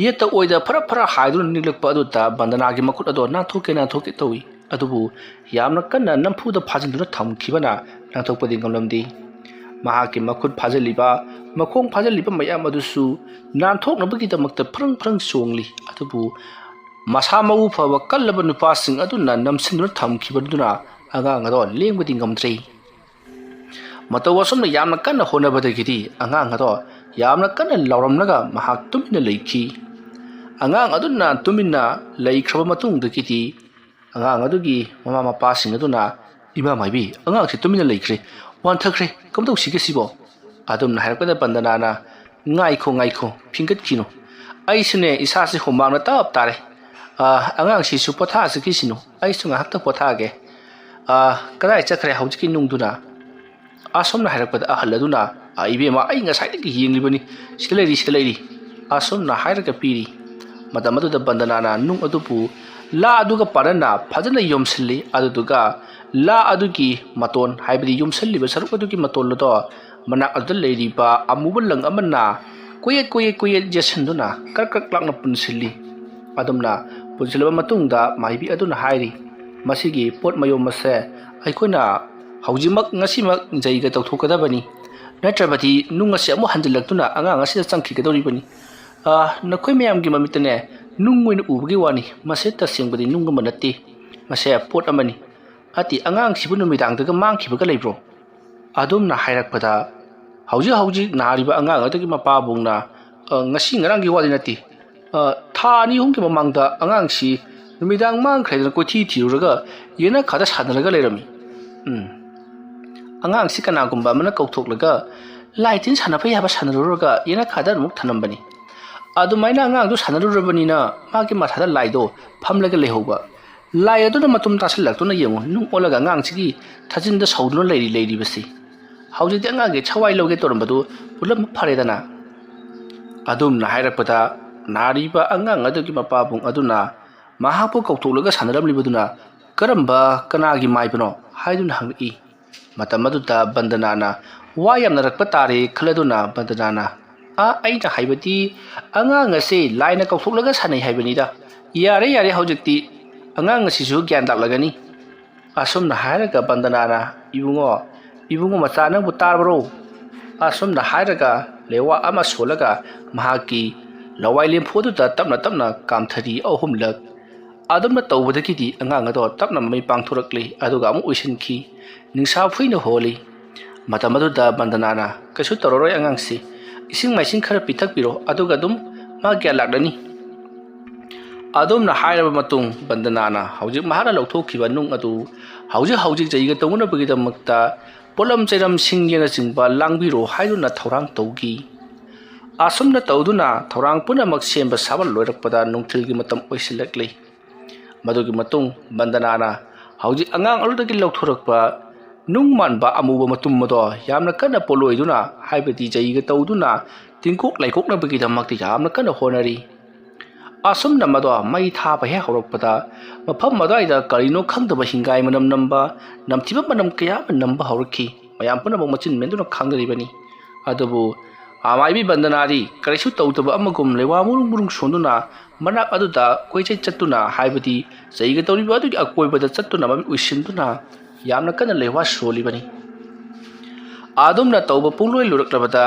ꯌꯦꯠꯇ ꯑꯣꯏꯗ ꯐꯔ ꯐꯔ ꯍꯥꯏꯗꯨꯅ ꯅꯤꯛꯂꯛꯄ ꯑꯗꯨꯗ ꯕꯟꯗꯅꯥꯒꯤ ꯃꯈꯨꯠ ꯑꯗꯣ ꯅꯥꯟꯊꯣꯛꯀꯦ ꯅꯥꯟꯊꯣꯛꯀꯦ ꯇꯧꯏ꯫ ꯑꯗꯨꯕꯨ ꯌꯥꯝꯅ ꯀꯟꯅ ꯅꯝꯐꯨꯗ ꯐꯥꯖꯤꯟꯗꯨꯅ ꯊꯝꯈꯤꯕꯅ ꯅꯥꯟꯊꯣꯛꯄꯗꯤ ꯉꯝꯂꯝꯗꯦ꯫ ꯃꯍꯥꯛꯀꯤ ꯃꯈꯨꯠ ꯐꯥꯖꯤꯜꯂꯤꯕ, ꯃꯈꯣꯡ ꯐꯥꯖꯤꯜꯂꯤꯕ ꯃꯌꯥꯝ ꯑꯗꯨꯁꯨ ꯅꯥꯟꯊꯣꯛꯅꯕꯒꯤꯗꯃꯛꯇ ꯐ꯭ꯔꯪ ꯐ꯭ꯔꯪ ꯆꯣꯡꯂꯤ꯫ ꯑꯗꯨꯕꯨ ꯃꯁꯥ ꯃꯎ ꯐꯕ ꯀꯜꯂꯕ ꯅꯨꯄꯥꯁꯤꯡ ꯑꯗꯨꯅ ꯅꯝꯁꯤꯟꯗꯨꯅ ꯊꯝꯈꯤꯕꯗꯨꯅ ꯑꯉꯥꯡ ꯑꯗꯣ ꯂꯦꯡꯕꯗꯤ ꯉꯝꯗ꯭ꯔꯦ꯫ ꯃꯇꯧ ꯑꯁꯨꯝꯅ ꯌꯥꯝꯅ ꯀꯟꯅ ꯍꯣꯠꯅꯕꯗꯒꯤꯗꯤ ꯑꯉꯥꯡ ꯑꯗꯣ ꯌꯥꯝꯅ ꯀꯟꯅ ꯂꯥꯎꯔꯝꯂꯒ ꯃꯍꯥꯛ ꯇꯨꯃꯤꯟꯅ ꯂꯩꯈꯤ꯫ ꯑꯉꯥꯡ ꯑꯗꯨꯅ ꯇꯨꯃꯤꯟꯅ ꯂꯩꯈ꯭ꯔꯕ ꯃꯇꯨꯡꯗꯒꯤꯗꯤ ꯑꯉꯥꯡ ꯑꯗꯨꯒꯤ ꯃꯃꯥ ꯃꯄꯥꯁꯤꯡ ꯑꯗꯨꯅ, "ꯏꯃꯥ ꯃꯥꯏꯕꯤ, ꯑꯉꯥꯡꯁꯤ ꯇꯨꯃꯤꯟꯅ ꯂꯩꯈ꯭ꯔꯦ, ꯋꯥꯟꯊꯈ꯭ꯔꯦ, ꯀꯝꯗꯧꯁꯤꯒꯦ ꯁꯤꯕꯣ?" ꯑꯗꯨꯝꯅ ꯍꯥꯏꯔꯛꯄꯗ ꯕꯟꯗꯅꯥꯅ, "ꯉꯥꯏꯈꯣ, ꯉꯥꯏꯈꯣ, ꯐꯤꯡꯒꯠꯈꯤꯅꯨ꯫ ꯑꯩꯁꯨꯅꯦ ꯏꯁꯥꯁꯦ ꯍꯨꯃꯥꯡꯅ ꯇꯞ ꯇꯥꯔꯦ꯫ ꯑ, ꯑꯉꯥꯡꯁꯤꯁꯨ ꯄꯣꯊꯥꯖꯈꯤꯁꯤꯅꯨ, ꯑꯩꯁꯨ ꯉꯥꯏꯍꯥꯛꯇ ꯄꯣꯊꯥꯒꯦ꯫ ꯑ, ꯀꯗꯥꯏ ꯆꯠꯈ꯭ꯔꯦ ꯍꯧꯖꯤꯛꯀꯤ ꯅꯨꯡꯗꯨꯅ?" ꯑꯁꯨꯝꯅ ꯍꯥꯏꯔꯛꯄꯗ ꯑꯍꯜ ꯑꯗꯨꯅ, "ꯑ, ꯏꯕꯦꯝꯃ, ꯑꯩ ꯉꯁꯥꯏꯗꯒꯤ ꯌꯦꯡꯂꯤꯕꯅꯤ, ꯁꯤꯗ ꯂꯩꯔꯤ, ꯁꯤꯗ ꯂꯩꯔꯤ", ꯑꯁꯨꯝꯅ ꯍꯥꯏꯔꯒ ꯄꯤꯔꯤ꯫ ꯃꯇꯝ ꯑꯗꯨꯗ ꯕꯟꯗꯅꯥꯅ ꯅꯨꯡ ꯑꯗꯨꯕꯨ ꯂꯥ ꯑꯗꯨꯒ ꯄꯥꯔꯅ ꯐꯖꯅ ꯌꯣꯝꯁꯤꯜꯂꯤ꯫ ꯑꯗꯨꯗꯨꯒ ꯂꯥ ꯑꯗꯨꯒꯤ ꯃꯇꯣꯟ, ꯍꯥꯏꯕꯗꯤ ꯌꯣꯝꯁꯤꯜꯂꯤꯕ ꯁꯔꯨꯛ ꯑꯗꯨꯒꯤ ꯃꯇꯣꯟ ꯑꯗꯣ ꯃꯅꯥꯛ ꯑꯗꯨꯗ ꯂꯩꯔꯤꯕ ꯑꯃꯨꯕ ꯂꯪ ꯑꯃꯅ ꯀꯣꯏꯌꯦꯠ ꯀꯣꯏꯌꯦꯠ ꯀꯣꯏꯌꯦꯠ ꯌꯦꯠꯁꯤꯟꯗꯨꯅ ꯀ꯭ꯔꯛ ꯀ꯭ꯔꯛ ꯂꯥꯛꯅ ꯄꯨꯟꯁꯤꯜꯂꯤ꯫ ꯑꯗꯨꯝꯅ ꯄꯨꯟꯁꯤꯜꯂꯕ ꯃꯇꯨꯡꯗ ꯃꯥꯏꯕꯤ ꯑꯗꯨꯅ ꯍꯥꯏꯔꯤ, "ꯃꯁꯤꯒꯤ ꯄꯣꯠ ꯃꯌꯣꯝ ꯑꯁꯦ ꯑꯩꯈꯣꯏꯅ ꯍꯧꯖꯤꯛꯃꯛ, ꯉꯁꯤꯃꯛ ꯖꯩꯒ ꯇꯧꯊꯣꯛꯀꯗꯕꯅꯤ, ꯅꯠꯇ꯭ꯔꯕꯗꯤ ꯅꯨꯡ ꯑꯁꯤ ꯑꯃꯨꯛ ꯍꯟꯖꯤꯜꯂꯛꯇꯨꯅ ꯑꯉꯥꯡ ꯑꯁꯤꯗ ꯆꯪꯈꯤꯒꯗꯧꯔꯤꯕꯅꯤ꯫ ꯑ, ꯅꯈꯣꯏ ꯃꯌꯥꯝꯒꯤ ꯃꯃꯤꯠꯇꯅꯦ, ꯅꯨꯡ ꯑꯣꯏꯅ ꯎꯕꯒꯤ ꯋꯥꯅꯤ, ꯃꯁꯤ ꯇꯁꯦꯡꯕꯗꯤ ꯅꯨꯡ ꯑꯃ ꯅꯠꯇꯦ, ꯃꯁꯦ ꯄꯣꯠ ꯑꯃꯅꯤ꯫ ꯑꯠꯇꯤ, ꯑꯉꯥꯡꯁꯤꯕꯨ ꯅꯨꯃꯤꯗꯥꯡꯗꯒ ꯃꯥꯡꯈꯤꯕꯒ ꯂꯩꯕ꯭ꯔꯣ?" ꯑꯗꯨꯝꯅ ꯍꯥꯏꯔꯛꯄꯗ, ꯍꯧꯖꯤꯛ ꯍꯧꯖꯤꯛ ꯅꯥꯔꯤꯕ ꯑꯉꯥꯡ ꯑꯗꯨꯒꯤ ꯃꯄꯥꯕꯨꯡꯅ, "ꯑ, ꯉꯁꯤ ꯉꯔꯥꯡꯒꯤ ꯋꯥꯗꯤ ꯅꯠꯇꯦ꯫ ꯑ, ꯊꯥ ꯑꯅꯤ ꯑꯍꯨꯝꯒꯤ ꯃꯃꯥꯡꯗ ꯑꯉꯥꯡꯁꯤ ꯅꯨꯃꯤꯗꯥꯡ ꯃꯥꯡꯈ꯭ꯔꯦꯗꯅ ꯀꯣꯏꯊꯤ ꯊꯤꯔꯨꯔꯒ ꯌꯦꯅꯈꯥꯗ ꯁꯥꯟꯅꯔꯒ ꯂꯩꯔꯝꯃꯤ꯫ ꯎꯝ, ꯑꯉꯥꯡꯁꯤ ꯀꯅꯥꯒꯨꯝꯕ ꯑꯃꯅ ꯀꯧꯊꯣꯛꯂꯒ ꯂꯥꯏ ꯇꯤꯟ ꯁꯥꯟꯅꯕ ꯌꯥꯕ ꯁꯥꯟꯅꯔꯨꯔꯒ ꯌꯦꯅꯈꯥꯗ ꯑꯃꯨꯛ ꯊꯅꯝꯕꯅꯤ꯫ ꯑꯗꯨꯃꯥꯏꯅ ꯑꯉꯥꯡꯗꯨ ꯁꯥꯟꯅꯔꯨꯔꯕꯅꯤꯅ ꯃꯥꯒꯤ ꯃꯊꯥꯗ ꯂꯥꯏꯗꯣ ꯐꯝꯂꯒ ꯂꯩꯍꯧꯕ꯫ ꯂꯥꯏ ꯑꯗꯨꯅ ꯃꯇꯨꯝ ꯇꯥꯁꯤꯜꯂꯛꯇꯨꯅ ꯌꯦꯡꯉꯨ, ꯅꯨꯡ ꯑꯣꯜꯂꯒ ꯑꯉꯥꯡꯁꯤꯒꯤ ꯊꯥꯖꯤꯟꯗ ꯁꯧꯗꯨꯅ ꯂꯩꯔꯤ, ꯂꯩꯔꯤꯕꯁꯤ꯫ ꯍꯧꯖꯤꯛꯇꯤ ꯑꯉꯥꯡꯒꯤ ꯊꯋꯥꯏ ꯂꯧꯒꯦ ꯇꯧꯔꯝꯕꯗꯨ ꯄꯨꯝꯅꯃꯛ ꯐꯔꯦꯗꯅ꯫" ꯑꯗꯨꯝꯅ ꯍꯥꯏꯔꯛꯄꯗ, ꯅꯥꯔꯤꯕ ꯑꯉꯥꯡ ꯑꯗꯨꯒꯤ ꯃꯄꯥꯕꯨꯡ ꯑꯗꯨꯅ ꯃꯍꯥꯛꯄꯨ ꯀꯧꯊꯣꯛꯂꯒ ꯁꯥꯟꯅꯔꯝꯂꯤꯕꯗꯨꯅ "ꯀꯔꯝꯕ, ꯀꯅꯥꯒꯤ ꯃꯥꯏꯕꯅꯣ?" ꯍꯥꯏꯗꯨꯅ ꯍꯪꯂꯛꯏ꯫ ꯃꯇꯝ ꯑꯗꯨꯗ ꯕꯟꯗꯅꯥꯅ ꯋꯥ ꯌꯥꯝꯅꯔꯛꯄ ꯇꯥꯔꯦ ꯈꯜꯂꯗꯨꯅ ꯕꯟꯗꯅꯥꯅ, "ꯑ, ꯑꯩꯅ ꯍꯥꯏꯕꯗꯤ ꯑꯉꯥꯡ ꯑꯁꯦ ꯂꯥꯏꯅ ꯀꯧꯊꯣꯛꯂꯒ ꯁꯥꯟꯅꯩ ꯍꯥꯏꯕꯅꯤꯗ꯫ ꯌꯥꯔꯦ, ꯌꯥꯔꯦ, ꯍꯧꯖꯤꯛꯇꯤ ꯑꯉꯥꯡ ꯑꯁꯤꯁꯨ ꯒ꯭ꯌꯥꯟ ꯂꯥꯛꯂꯒꯅꯤ꯫" ꯑꯁꯨꯝꯅ ꯍꯥꯏꯔꯒ ꯕꯟꯗꯅꯥꯅ, "ꯏꯕꯨꯡꯉꯣ, ꯏꯕꯨꯡꯉꯣ ꯃꯆꯥ, ꯅꯪꯕꯨ ꯇꯥꯔꯕ꯭ꯔꯣ?" ꯑꯁꯨꯝꯅ ꯍꯥꯏꯔꯒ ꯂꯦꯋꯥ ꯑꯃ ꯁꯣꯜꯂꯒ ꯃꯍꯥꯛꯀꯤ ꯂꯋꯥꯏ ꯂꯦꯝꯐꯨ ꯑꯗꯨꯗ ꯇꯞꯅ ꯇꯞꯅ ꯀꯥꯝꯊꯔꯤ ꯑꯍꯨꯝꯂꯛ꯫ ꯑꯗꯨꯝꯅ ꯇꯧꯕꯗꯒꯤꯗꯤ ꯑꯉꯥꯡ ꯑꯗꯣ ꯇꯞꯅ ꯃꯃꯩ ꯄꯥꯡꯊꯣꯔꯛꯂꯦ, ꯑꯗꯨꯒ ꯑꯃꯨꯛ ꯎꯏꯁꯤꯟꯈꯤ꯫ ꯅꯤꯡꯁꯥ ꯐꯨꯏꯅ ꯍꯣꯜꯂꯤ꯫ ꯃꯇꯝ ꯑꯗꯨꯗ ꯕꯟꯗꯅꯥꯅ, "ꯀꯩꯁꯨ ꯇꯧꯔꯔꯣꯏ ꯑꯉꯥꯡꯁꯤ, ꯏꯁꯤꯡ ꯃꯥꯏꯁꯤꯡ ꯈꯔ ꯄꯤꯊꯛꯄꯤꯔꯣ, ꯑꯗꯨꯒ ꯑꯗꯨꯝ ꯃꯥ ꯒ꯭ꯌꯥꯟ ꯂꯥꯛꯂꯅꯤ꯫" ꯑꯗꯨꯝꯅ ꯍꯥꯏꯔꯕ ꯃꯇꯨꯡ, ꯕꯟꯗꯅꯥꯅ ꯍꯧꯖꯤꯛ ꯃꯍꯥꯛꯅ ꯂꯧꯊꯣꯛꯈꯤꯕ ꯅꯨꯡ ꯑꯗꯨ ꯍꯧꯖꯤꯛ ꯍꯧꯖꯤꯛ ꯖꯩꯒ ꯇꯧꯅꯕꯒꯤꯗꯃꯛꯇ ꯄꯣꯠꯂꯝ ꯆꯩꯔꯝ ꯁꯤꯡ ꯌꯦꯟꯅꯆꯤꯡꯕ ꯂꯥꯡꯕꯤꯔꯣ ꯍꯥꯏꯗꯨꯅ ꯊꯧꯔꯥꯡ ꯇꯧꯈꯤ꯫ ꯑꯁꯨꯝꯅ ꯇꯧꯗꯨꯅ ꯊꯧꯔꯥꯡ ꯄꯨꯝꯅꯃꯛ ꯁꯦꯝꯕ ꯁꯥꯕ ꯂꯣꯏꯔꯛꯄꯗ ꯅꯨꯡꯊꯤꯜꯒꯤ ꯃꯇꯝ ꯑꯣꯏꯁꯤꯜꯂꯛꯂꯤ꯫ ꯃꯗꯨꯒꯤ ꯃꯇꯨꯡ ꯕꯟꯗꯅꯥꯅ ꯍꯧꯖꯤꯛ ꯑꯉꯥꯡ ꯑꯗꯨꯗꯒꯤ ꯂꯧꯊꯣꯔꯛꯄ ꯅꯨꯡ ꯃꯥꯟꯕ ꯑꯃꯨꯕ ꯃꯇꯨꯝ ꯑꯗꯣ ꯌꯥꯝꯅ ꯀꯟꯅ ꯄꯣꯠꯂꯣꯏꯗꯨꯅ, ꯍꯥꯏꯕꯗꯤ ꯖꯩꯒ ꯇꯧꯗꯨꯅ ꯇꯤꯟꯀꯣꯛ ꯂꯥꯏꯀꯣꯛꯅꯕꯒꯤꯗꯃꯛꯇ ꯌꯥꯝꯅ ꯀꯟꯅ ꯍꯣꯠꯅꯔꯤ꯫ ꯑꯁꯨꯝꯅ ꯃꯗꯣ ꯃꯩ ꯊꯥꯕ ꯍꯦꯛ ꯍꯧꯔꯛꯄꯗ, ꯃꯐꯝ ꯑꯗꯨꯋꯥꯏꯗ ꯀꯔꯤꯅꯣ ꯈꯪꯗꯕ ꯍꯤꯡꯒꯥꯏ ꯃꯅꯝ ꯅꯝꯕ, ꯅꯝꯊꯤꯕ ꯃꯅꯝ ꯀꯌꯥ ꯑꯃ ꯅꯝꯕ ꯍꯧꯔꯛꯈꯤ꯫ ꯃꯌꯥꯝ ꯄꯨꯝꯅꯃꯛ ꯃꯆꯤꯟ ꯃꯦꯟꯗꯨꯅ ꯈꯪꯅꯔꯤꯕꯅꯤ꯫ ꯑꯗꯨꯕꯨ ꯑꯃꯥꯏꯕꯤ ꯕꯟꯗꯅꯥꯗꯤ ꯀꯔꯤꯁꯨ ꯇꯧꯗꯕ ꯑꯃꯒꯨꯝ ꯂꯩꯋꯥ ꯃꯨꯔꯨꯡ ꯃꯨꯔꯨꯡ ꯁꯣꯟꯗꯨꯅ ꯃꯅꯥꯛ ꯑꯗꯨꯗ ꯀꯣꯏꯆꯠ ꯆꯠꯇꯨꯅ, ꯍꯥꯏꯕꯗꯤ ꯆꯩꯒ ꯇꯧꯔꯤꯕ ꯑꯗꯨꯒꯤ ꯑꯀꯣꯏꯕꯗ ꯆꯠꯇꯨꯅ ꯃꯃꯤꯠ ꯎꯏꯁꯤꯟꯗꯨꯅ ꯌꯥꯝꯅ ꯀꯟꯅ ꯂꯩꯋꯥ ꯁꯣꯜꯂꯤꯕꯅꯤ꯫ ꯑꯗꯨꯝꯅ ꯇꯧꯕ ꯄꯨꯡꯂꯣꯏ ꯂꯣꯏꯔꯛꯂꯕꯗ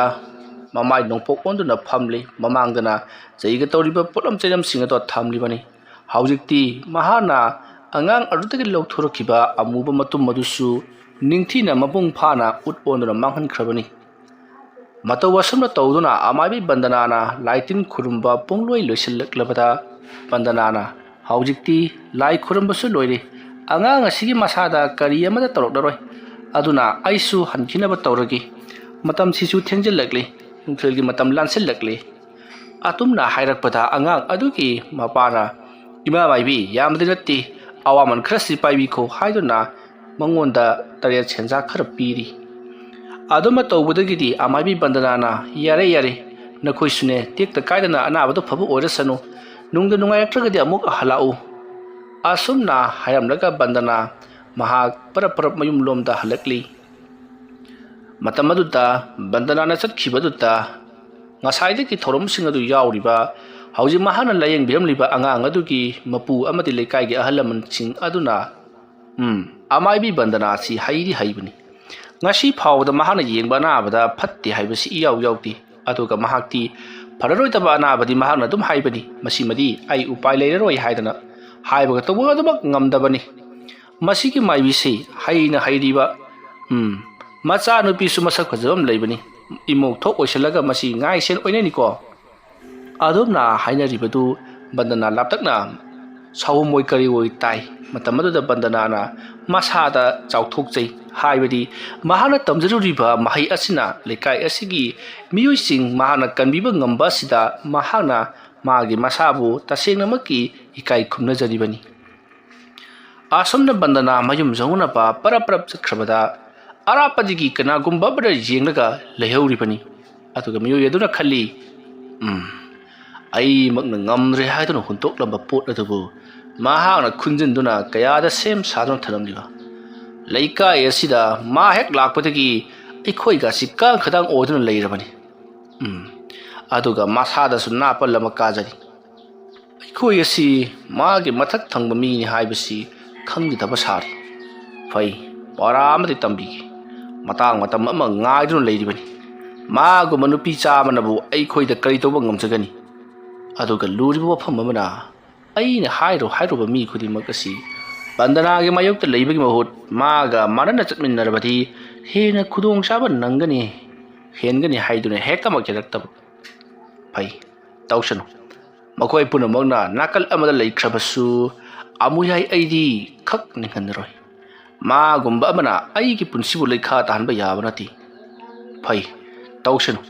ꯃꯃꯥꯏ ꯅꯣꯡꯄꯣꯛ ꯑꯣꯟꯗꯨꯅ ꯐꯝꯂꯤ꯫ ꯃꯃꯥꯡꯗꯅ ꯆꯩꯒ ꯇꯧꯔꯤꯕ ꯄꯣꯠꯂꯝ ꯆꯩꯂꯝꯁꯤꯡ ꯑꯗꯣ ꯊꯝꯂꯤꯕꯅꯤ꯫ ꯍꯧꯖꯤꯛꯇꯤ ꯃꯍꯥꯛꯅ ꯑꯉꯥꯡ ꯑꯗꯨꯗꯒꯤ ꯂꯧꯊꯣꯔꯛꯈꯤꯕ ꯑꯃꯨꯕ ꯃꯇꯨꯝ ꯑꯗꯨꯁꯨ ꯅꯤꯡꯊꯤꯅ ꯃꯄꯨꯡ ꯐꯥꯅ ꯎꯠ ꯑꯣꯟꯗꯨꯅ ꯃꯥꯡꯍꯟꯈ꯭ꯔꯕꯅꯤ꯫ ꯃꯇꯧ ꯑꯁꯨꯝꯅ ꯇꯧꯗꯨꯅ ꯑꯃꯥꯏꯕꯤ ꯕꯟꯗꯅꯥꯅ ꯂꯥꯏ ꯇꯤꯟ ꯈꯨꯔꯨꯝꯕ ꯄꯨꯡꯂꯣꯏ ꯂꯣꯏꯁꯤꯜꯂꯛꯂꯕꯗ, ꯕꯟꯗꯅꯥꯅ, "ꯍꯧꯖꯤꯛꯇꯤ ꯂꯥꯏ ꯈꯨꯔꯨꯝꯕꯁꯨ ꯂꯣꯏꯔꯦ, ꯑꯉꯥꯡ ꯑꯁꯤꯒꯤ ꯃꯁꯥꯗ ꯀꯔꯤ ꯑꯃꯠꯇ ꯇꯧꯔꯛꯂꯔꯣꯏ, ꯑꯗꯨꯅ ꯑꯩꯁꯨ ꯍꯟꯈꯤꯅꯕ ꯇꯧꯔꯒꯦ꯫ ꯃꯇꯝꯁꯤꯁꯨ ꯊꯦꯡꯖꯤꯜꯂꯛꯂꯦ, ꯅꯨꯡꯊꯤꯜꯒꯤ ꯃꯇꯝ ꯂꯥꯟꯁꯤꯜꯂꯛꯂꯦ"꯫ ꯑꯗꯨꯝꯅ ꯍꯥꯏꯔꯛꯄꯗ ꯑꯉꯥꯡ ꯑꯗꯨꯒꯤ ꯃꯄꯥꯅ, "ꯏꯃꯥ ꯃꯥꯏꯕꯤ, ꯌꯥꯝꯕꯗꯤ ꯅꯠꯇꯦ, ꯑꯋꯥꯃꯟ ꯈꯔꯁꯤ ꯄꯥꯏꯕꯤꯈꯣ" ꯍꯥꯏꯗꯨꯅ ꯃꯉꯣꯟꯗ ꯇꯔꯦꯠ ꯁꯦꯟꯖꯥ ꯈꯔ ꯄꯤꯔꯤ꯫ ꯑꯗꯨꯃ ꯇꯧꯕꯗꯒꯤꯗꯤ ꯑꯃꯥꯏꯕꯤ ꯕꯟꯗꯅꯥꯅ, "ꯌꯥꯔꯦ, ꯌꯥꯔꯦ, ꯅꯈꯣꯏꯁꯨꯅꯦ ꯇꯦꯛꯇ ꯀꯥꯏꯗꯅ ꯑꯅꯥꯕꯗꯣ ꯐꯕ ꯑꯣꯏꯔꯁꯅꯨ, ꯅꯨꯡꯗ ꯅꯨꯡꯉꯥꯏꯔꯛꯇ꯭ꯔꯒꯗꯤ ꯑꯃꯨꯛ ꯍꯜꯂꯛꯎ"꯫ ꯑꯁꯨꯝꯅ ꯍꯥꯏꯔꯝꯂꯒ ꯕꯟꯗꯅꯥ ꯃꯍꯥꯛ ꯄꯔꯞ ꯄꯔꯞ ꯃꯌꯨꯝꯂꯣꯝꯗ ꯍꯜꯂꯛꯂꯤ꯫ ꯃꯇꯝ ꯑꯗꯨꯗ ꯕꯟꯗꯅꯥꯅ ꯆꯠꯈꯤꯕꯗꯨꯗ ꯉꯁꯥꯏꯗꯒꯤ ꯊꯧꯔꯝꯁꯤꯡ ꯑꯗꯨ ꯌꯥꯎꯔꯤꯕ, ꯍꯧꯖꯤꯛ ꯃꯍꯥꯛꯅ ꯂꯥꯌꯦꯡꯕꯤꯔꯝꯂꯤꯕ ꯑꯉꯥꯡ ꯑꯗꯨꯒꯤ ꯃꯄꯨ ꯑꯃꯗꯤ ꯂꯩꯀꯥꯏꯒꯤ ꯑꯍꯜ ꯂꯃꯟꯁꯤꯡ ꯑꯗꯨꯅ, "ꯎꯝ, ꯑꯃꯥꯏꯕꯤ ꯕꯟꯗꯅꯥ ꯑꯁꯤ ꯍꯩꯗꯤ ꯍꯩꯕꯅꯤ꯫ ꯉꯁꯤ ꯐꯥꯎꯕꯗ ꯃꯍꯥꯛꯅ ꯌꯦꯡꯕ ꯑꯅꯥꯕꯗ ꯐꯠꯇꯦ ꯍꯥꯏꯕꯁꯤ ꯏꯌꯥꯎ ꯌꯥꯎꯗꯦ꯫ ꯑꯗꯨꯒ ꯃꯍꯥꯛꯇꯤ ꯐꯔꯔꯣꯏꯗꯕ ꯑꯅꯥꯕꯗꯤ ꯃꯍꯥꯛꯅ ꯑꯗꯨꯝ ꯍꯥꯏꯕꯅꯤ꯫ ꯃꯁꯤꯃꯗꯤ ꯑꯩ ꯎꯄꯥꯏ ꯂꯩꯔꯔꯣꯏ ꯍꯥꯏꯗꯅ ꯍꯥꯏꯕꯒ ꯇꯧꯕꯒ ꯑꯗꯨꯃꯛ ꯉꯝꯗꯕꯅꯤ꯫ ꯃꯁꯤꯒꯤ ꯃꯥꯏꯕꯤꯁꯤ ꯍꯩꯅ ꯍꯩꯔꯤꯕ, ꯎꯝ, ꯃꯆꯥꯅꯨꯄꯤꯁꯨ ꯃꯁꯛ ꯐꯖꯕ ꯑꯃ ꯂꯩꯕꯅꯤ꯫ ꯏꯃꯧ ꯊꯣꯛ ꯑꯣꯏꯁꯤꯜꯂꯒ ꯃꯁꯤ ꯉꯥꯏꯁꯦꯟ ꯑꯣꯏꯅꯅꯤꯀꯣ"꯫ ꯑꯗꯨꯝꯅ ꯍꯥꯏꯅꯔꯤꯕꯗꯨ ꯕꯟꯗꯅꯥ ꯂꯥꯞꯇꯛꯅ ꯁꯥꯎꯝ ꯑꯣꯏ ꯀꯔꯤ ꯑꯣꯏ ꯇꯥꯏ꯫ ꯃꯇꯝ ꯑꯗꯨꯗ ꯕꯟꯗꯅꯥꯅ ꯃꯁꯥꯗ ꯆꯥꯎꯊꯣꯛꯆꯩ, ꯍꯥꯏꯕꯗꯤ ꯃꯍꯥꯛꯅ ꯇꯝꯖꯔꯨꯔꯤꯕ ꯃꯍꯩ ꯑꯁꯤꯅ ꯂꯩꯀꯥꯏ ꯑꯁꯤꯒꯤ ꯃꯤꯑꯣꯏꯁꯤꯡ ꯃꯍꯥꯛꯅ ꯀꯟꯕꯤꯕ ꯉꯝꯕ ꯑꯁꯤꯗ ꯃꯍꯥꯛꯅ ꯃꯥꯒꯤ ꯃꯁꯥꯕꯨ ꯇꯁꯦꯡꯅꯃꯛꯀꯤ ꯏꯀꯥꯏ ꯈꯨꯝꯅꯖꯔꯤꯕꯅꯤ꯫ ꯑꯁꯨꯝꯅ ꯕꯟꯗꯅꯥ ꯃꯌꯨꯝ ꯌꯧꯅꯅꯕ ꯄꯔꯞ ꯄꯔꯞ ꯆꯠꯈ꯭ꯔꯕꯗ, ꯑꯔꯥꯞꯄꯗꯒꯤ ꯀꯅꯥꯒꯨꯝꯕ ꯑꯃꯅ ꯌꯦꯡꯂꯒ ꯂꯩꯍꯧꯔꯤꯕꯅꯤ꯫ ꯑꯗꯨꯒ ꯃꯤꯑꯣꯏ ꯑꯗꯨꯅ ꯈꯜꯂꯤ, "ꯎꯝ, ꯑꯩꯃꯛꯅ ꯉꯝꯗ꯭ꯔꯦ" ꯍꯥꯏꯗꯨꯅ ꯍꯨꯟꯗꯣꯛꯂꯝꯕ ꯄꯣꯠ ꯑꯗꯨꯕꯨ ꯃꯍꯥꯛꯅ ꯈꯨꯟꯖꯤꯟꯗꯨꯅ ꯀꯌꯥꯗ ꯁꯦꯝ ꯁꯥꯗꯨꯅ ꯊꯝꯂꯝꯂꯤꯕ꯫ "ꯂꯩꯀꯥꯏ ꯑꯁꯤꯗ ꯃꯥ ꯍꯦꯛ ꯂꯥꯛꯄꯗꯒꯤ ꯑꯩꯈꯣꯏꯒꯁꯤ ꯀꯥꯡ ꯈꯗꯥꯡ ꯑꯣꯏꯗꯨꯅ ꯂꯩꯔꯕꯅꯤ꯫ ꯎꯝ, ꯑꯗꯨꯒ ꯃꯁꯥꯗꯁꯨ ꯅꯥꯄꯜ ꯑꯃ ꯀꯥꯖꯔꯤ꯫ ꯑꯩꯈꯣꯏ ꯑꯁꯤ ꯃꯥꯒꯤ ꯃꯊꯛ ꯊꯪꯕ ꯃꯤꯅꯤ ꯍꯥꯏꯕꯁꯤ ꯈꯪꯈꯤꯗꯕ ꯁꯥꯔꯤ꯫ ꯐꯩ, ꯄꯔꯥ ꯑꯃꯗꯤ ꯇꯝꯕꯤꯒꯦ꯫ ꯃꯇꯥꯡ ꯃꯇꯝ ꯑꯃ ꯉꯥꯏꯗꯨꯅ ꯂꯩꯔꯤꯕꯅꯤ꯫ ꯃꯥꯒꯨꯝꯕ ꯅꯨꯄꯤ ꯆꯥꯝꯃꯅꯕꯨ ꯑꯩꯈꯣꯏꯗ ꯀꯔꯤ ꯇꯧꯕ ꯉꯝꯖꯒꯅꯤ? ꯑꯗꯨꯒ ꯂꯨꯔꯤꯕ ꯋꯥꯐꯝ ꯑꯃꯅ, ꯑꯩꯅ ꯍꯥꯏꯔꯨ ꯍꯥꯏꯔꯨꯕ ꯃꯤ ꯈꯨꯗꯤꯡꯃꯛ ꯑꯁꯤ ꯕꯟꯗꯅꯥꯒꯤ ꯃꯥꯌꯣꯛꯇ ꯂꯩꯕꯒꯤ ꯃꯍꯨꯠ ꯃꯥꯒ ꯃꯥꯟꯅꯅ ꯆꯠꯃꯤꯟꯅꯔꯕꯗꯤ ꯍꯦꯟꯅ ꯈꯨꯗꯣꯡꯆꯥꯕ ꯅꯪꯒꯅꯤ, ꯍꯦꯟꯒꯅꯤ ꯍꯥꯏꯗꯨꯅ ꯍꯦꯛꯇꯃꯛ ꯌꯥꯔꯛꯇꯕ꯫ ꯐꯩ, ꯇꯧꯁꯅꯨ꯫ ꯃꯈꯣꯏ ꯄꯨꯝꯅꯃꯛꯅ ꯅꯥꯀꯜ ꯑꯃꯗ ꯂꯩꯈ꯭ꯔꯕꯁꯨ, ꯑꯃꯨꯌꯥꯏ ꯑꯩꯗꯤ ꯈꯛ ꯅꯤꯡꯍꯟꯅꯔꯣꯏ꯫ ꯃꯥꯒꯨꯝꯕ ꯑꯃꯅ ꯑꯩꯒꯤ ꯄꯨꯟꯁꯤꯕꯨ ꯂꯩꯈꯥ ꯇꯥꯍꯟꯕ ꯌꯥꯕ ꯅꯠꯇꯦ꯫ ꯐꯩ, ꯇꯧꯁꯅꯨ꯫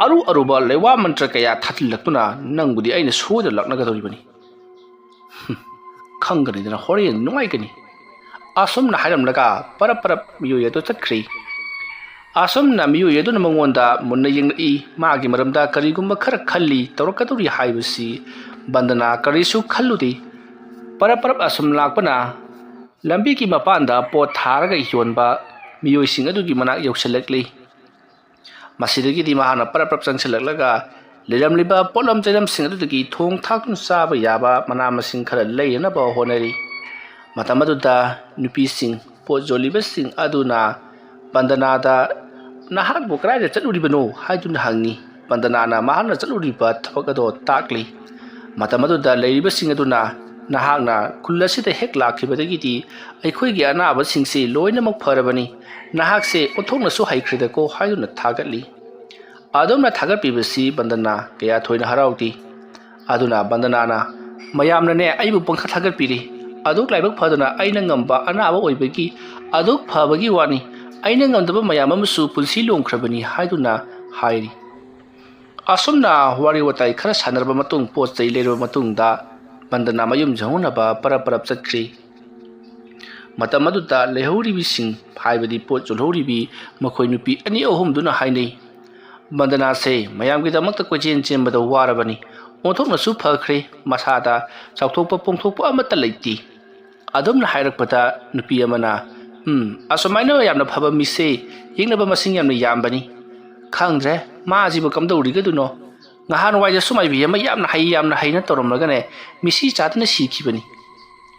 ꯑꯔꯨ ꯑꯔꯨꯕ ꯂꯩꯋꯥ ꯃꯟꯇ꯭ꯔ ꯀꯌꯥ ꯊꯥꯖꯤꯜꯂꯛꯇꯨꯅ ꯅꯪꯕꯨꯗꯤ ꯑꯩꯅ ꯁꯣꯏꯗꯅ ꯂꯥꯛꯅꯒꯗꯧꯔꯤꯕꯅꯤ꯫ ꯍꯨꯝ, ꯈꯪꯒꯅꯤꯗꯅ ꯍꯣꯔꯦꯟ ꯅꯨꯡꯉꯥꯏꯒꯅꯤ꯫ ꯑꯁꯨꯝꯅ ꯍꯥꯏꯔꯝꯂꯒ ꯄꯔꯞ ꯄꯔꯞ ꯃꯤꯑꯣꯏ ꯑꯗꯨ ꯆꯠꯈ꯭ꯔꯦ꯫ ꯑꯁꯨꯝꯅ ꯃꯤꯑꯣꯏ ꯑꯗꯨꯅ ꯃꯉꯣꯟꯗ ꯃꯨꯟꯅ ꯌꯦꯡꯂꯛꯏ꯫ ꯃꯥꯒꯤ ꯃꯔꯝꯗ ꯀꯔꯤꯒꯨꯝꯕ ꯈꯔ ꯈꯜꯂꯤ, ꯇꯧꯔꯛꯀꯗꯧꯔꯤ ꯍꯥꯏꯕꯁꯤ ꯕꯟꯗꯅꯥ ꯀꯔꯤꯁꯨ ꯈꯜꯂꯨꯗꯦ꯫ ꯄꯔꯞ ꯄꯔꯞ ꯑꯁꯨꯝ ꯂꯥꯛꯄꯅ ꯂꯝꯕꯤꯒꯤ ꯃꯄꯥꯟꯗ ꯄꯣꯠ ꯊꯥꯔꯒ ꯌꯣꯟꯕ ꯃꯤꯑꯣꯏꯁꯤꯡ ꯑꯗꯨꯒꯤ ꯃꯅꯥꯛ ꯌꯧꯁꯤꯜꯂꯛꯂꯤ꯫ ꯃꯁꯤꯗꯒꯤꯗꯤ ꯃꯍꯥꯛꯅ ꯄꯔꯞ ꯄꯔꯞ ꯆꯪꯁꯤꯜꯂꯛꯂꯒ ꯂꯩꯔꯝꯂꯤꯕ ꯄꯣꯠꯂꯝ ꯆꯩꯂꯝꯁꯤꯡ ꯑꯗꯨꯗꯒꯤ ꯊꯣꯡ ꯊꯥꯛꯇꯨꯅ ꯆꯥꯕ ꯌꯥꯕ ꯃꯅꯥ ꯃꯁꯤꯡ ꯈꯔ ꯂꯩꯅꯅꯕ ꯍꯣꯠꯅꯔꯤ꯫ ꯃꯇꯝ ꯑꯗꯨꯗ ꯅꯨꯄꯤꯁꯤꯡ, ꯄꯣꯠ ꯌꯣꯜꯂꯤꯕꯁꯤꯡ ꯑꯗꯨꯅ ꯕꯟꯗꯅꯥꯗ "ꯅꯍꯥꯛꯄꯨ ꯀꯗꯥꯏꯗ ꯆꯠꯂꯨꯔꯤꯕꯅꯣ?" ꯍꯥꯏꯗꯨꯅ ꯍꯪꯉꯤ꯫ ꯕꯟꯗꯅꯥꯅ ꯃꯍꯥꯛꯅ ꯆꯠꯂꯨꯔꯤꯕ ꯊꯕꯛ ꯑꯗꯣ ꯇꯥꯛꯂꯤ꯫ ꯃꯇꯝ ꯑꯗꯨꯗ ꯂꯩꯔꯤꯕꯁꯤꯡ ꯑꯗꯨꯅ, "ꯅꯍꯥꯛꯅ ꯈꯨꯜ ꯑꯁꯤꯗ ꯍꯦꯛ ꯂꯥꯛꯈꯤꯕꯗꯒꯤꯗꯤ ꯑꯩꯈꯣꯏꯒꯤ ꯑꯅꯥꯕꯁꯤꯡꯁꯤ ꯂꯣꯏꯅꯃꯛ ꯐꯔꯕꯅꯤ꯫ ꯅꯍꯥꯛꯁꯦ ꯑꯣꯟꯊꯣꯛꯅꯁꯨ ꯍꯩꯈ꯭ꯔꯦꯗꯀꯣ" ꯍꯥꯏꯗꯨꯅ ꯊꯥꯒꯠꯂꯤ꯫ ꯑꯗꯨꯝꯅ ꯊꯥꯒꯠꯄꯤꯕꯁꯤ ꯕꯟꯗꯅꯥ ꯀꯌꯥ ꯊꯣꯏꯅ ꯍꯔꯥꯎꯗꯦ꯫ ꯑꯗꯨꯅ ꯕꯟꯗꯅꯥꯅ ꯃꯌꯥꯝꯅꯅꯦ ꯑꯩꯕꯨ ꯄꯪꯊꯥ ꯊꯥꯒꯠꯄꯤꯔꯤ꯫ ꯑꯗꯨꯛ ꯂꯥꯏꯕꯛ ꯐꯗꯅ ꯑꯩꯅ ꯉꯝꯕ ꯑꯅꯥꯕ ꯑꯣꯏꯕꯒꯤ ꯑꯗꯨꯛ ꯐꯕꯒꯤ ꯋꯥꯅꯤ꯫ ꯑꯩꯅ ꯉꯝꯗꯕ ꯃꯌꯥꯝ ꯑꯃꯁꯨ ꯄꯨꯟꯁꯤ ꯂꯣꯡꯈ꯭ꯔꯕꯅꯤ ꯍꯥꯏꯗꯨꯅ ꯍꯥꯏꯔꯤ꯫ ꯑꯁꯨꯝꯅ ꯋꯥꯔꯤ ꯋꯥꯇꯥꯏ ꯈꯔ ꯁꯥꯟꯅꯔꯕ ꯃꯇꯨꯡ, ꯄꯣꯠ ꯆꯩ ꯂꯩꯔꯕ ꯃꯇꯨꯡꯗ ꯕꯟꯗꯅꯥ ꯃꯌꯨꯝ ꯌꯧꯅꯅꯕ ꯄꯔꯞ ꯄꯔꯞ ꯆꯠꯈ꯭ꯔꯤ꯫ ꯃꯇꯝ ꯑꯗꯨꯗ ꯂꯩꯍꯧꯔꯤꯕꯤꯁꯤꯡ, ꯍꯥꯏꯕꯗꯤ ꯄꯣꯠ ꯌꯣꯜꯍꯧꯔꯤꯕꯤ ꯃꯈꯣꯏ ꯅꯨꯄꯤ ꯑꯅꯤ ꯑꯍꯨꯝꯗꯨꯅ ꯍꯥꯏꯅꯩ, "ꯕꯟꯗꯅꯥꯁꯦ ꯃꯌꯥꯝꯒꯤꯗꯃꯛꯇ ꯀꯣꯏꯆꯦꯟ ꯆꯦꯟꯕꯗ ꯋꯥꯔꯕꯅꯤ꯫ ꯑꯣꯟꯊꯣꯛꯅꯁꯨ ꯐꯈ꯭ꯔꯦ꯫ ꯃꯁꯥꯗ ꯆꯥꯎꯊꯣꯛꯄ ꯄꯣꯡꯊꯣꯛꯄ ꯑꯃꯠꯇ ꯂꯩꯇꯦ"꯫ ꯑꯗꯨꯝꯅ ꯍꯥꯏꯔꯛꯄꯗ ꯅꯨꯄꯤ ꯑꯃꯅ, "ꯎꯝ, ꯑꯁꯨꯃꯥꯏꯅ ꯌꯥꯝꯅ ꯐꯕ ꯃꯤꯁꯦ ꯌꯦꯛꯅꯕ ꯃꯁꯤꯡ ꯌꯥꯝꯅ ꯌꯥꯝꯕꯅꯤ꯫ ꯈꯪꯗ꯭ꯔꯦ, "ꯃꯥꯁꯤꯕꯨ ꯀꯝꯗꯧꯔꯤꯒꯗꯨꯅꯣ? ꯉꯍꯥꯟꯋꯥꯏꯗꯁꯨ ꯃꯥꯏꯕꯤ ꯑꯃ ꯌꯥꯝꯅ ꯍꯩ, ꯌꯥꯝꯅ ꯍꯩꯅ ꯇꯧꯔꯝꯂꯒꯅꯦ, ꯃꯤꯁꯤ ꯆꯥꯗꯅ ꯁꯤꯈꯤꯕꯅꯤ"꯫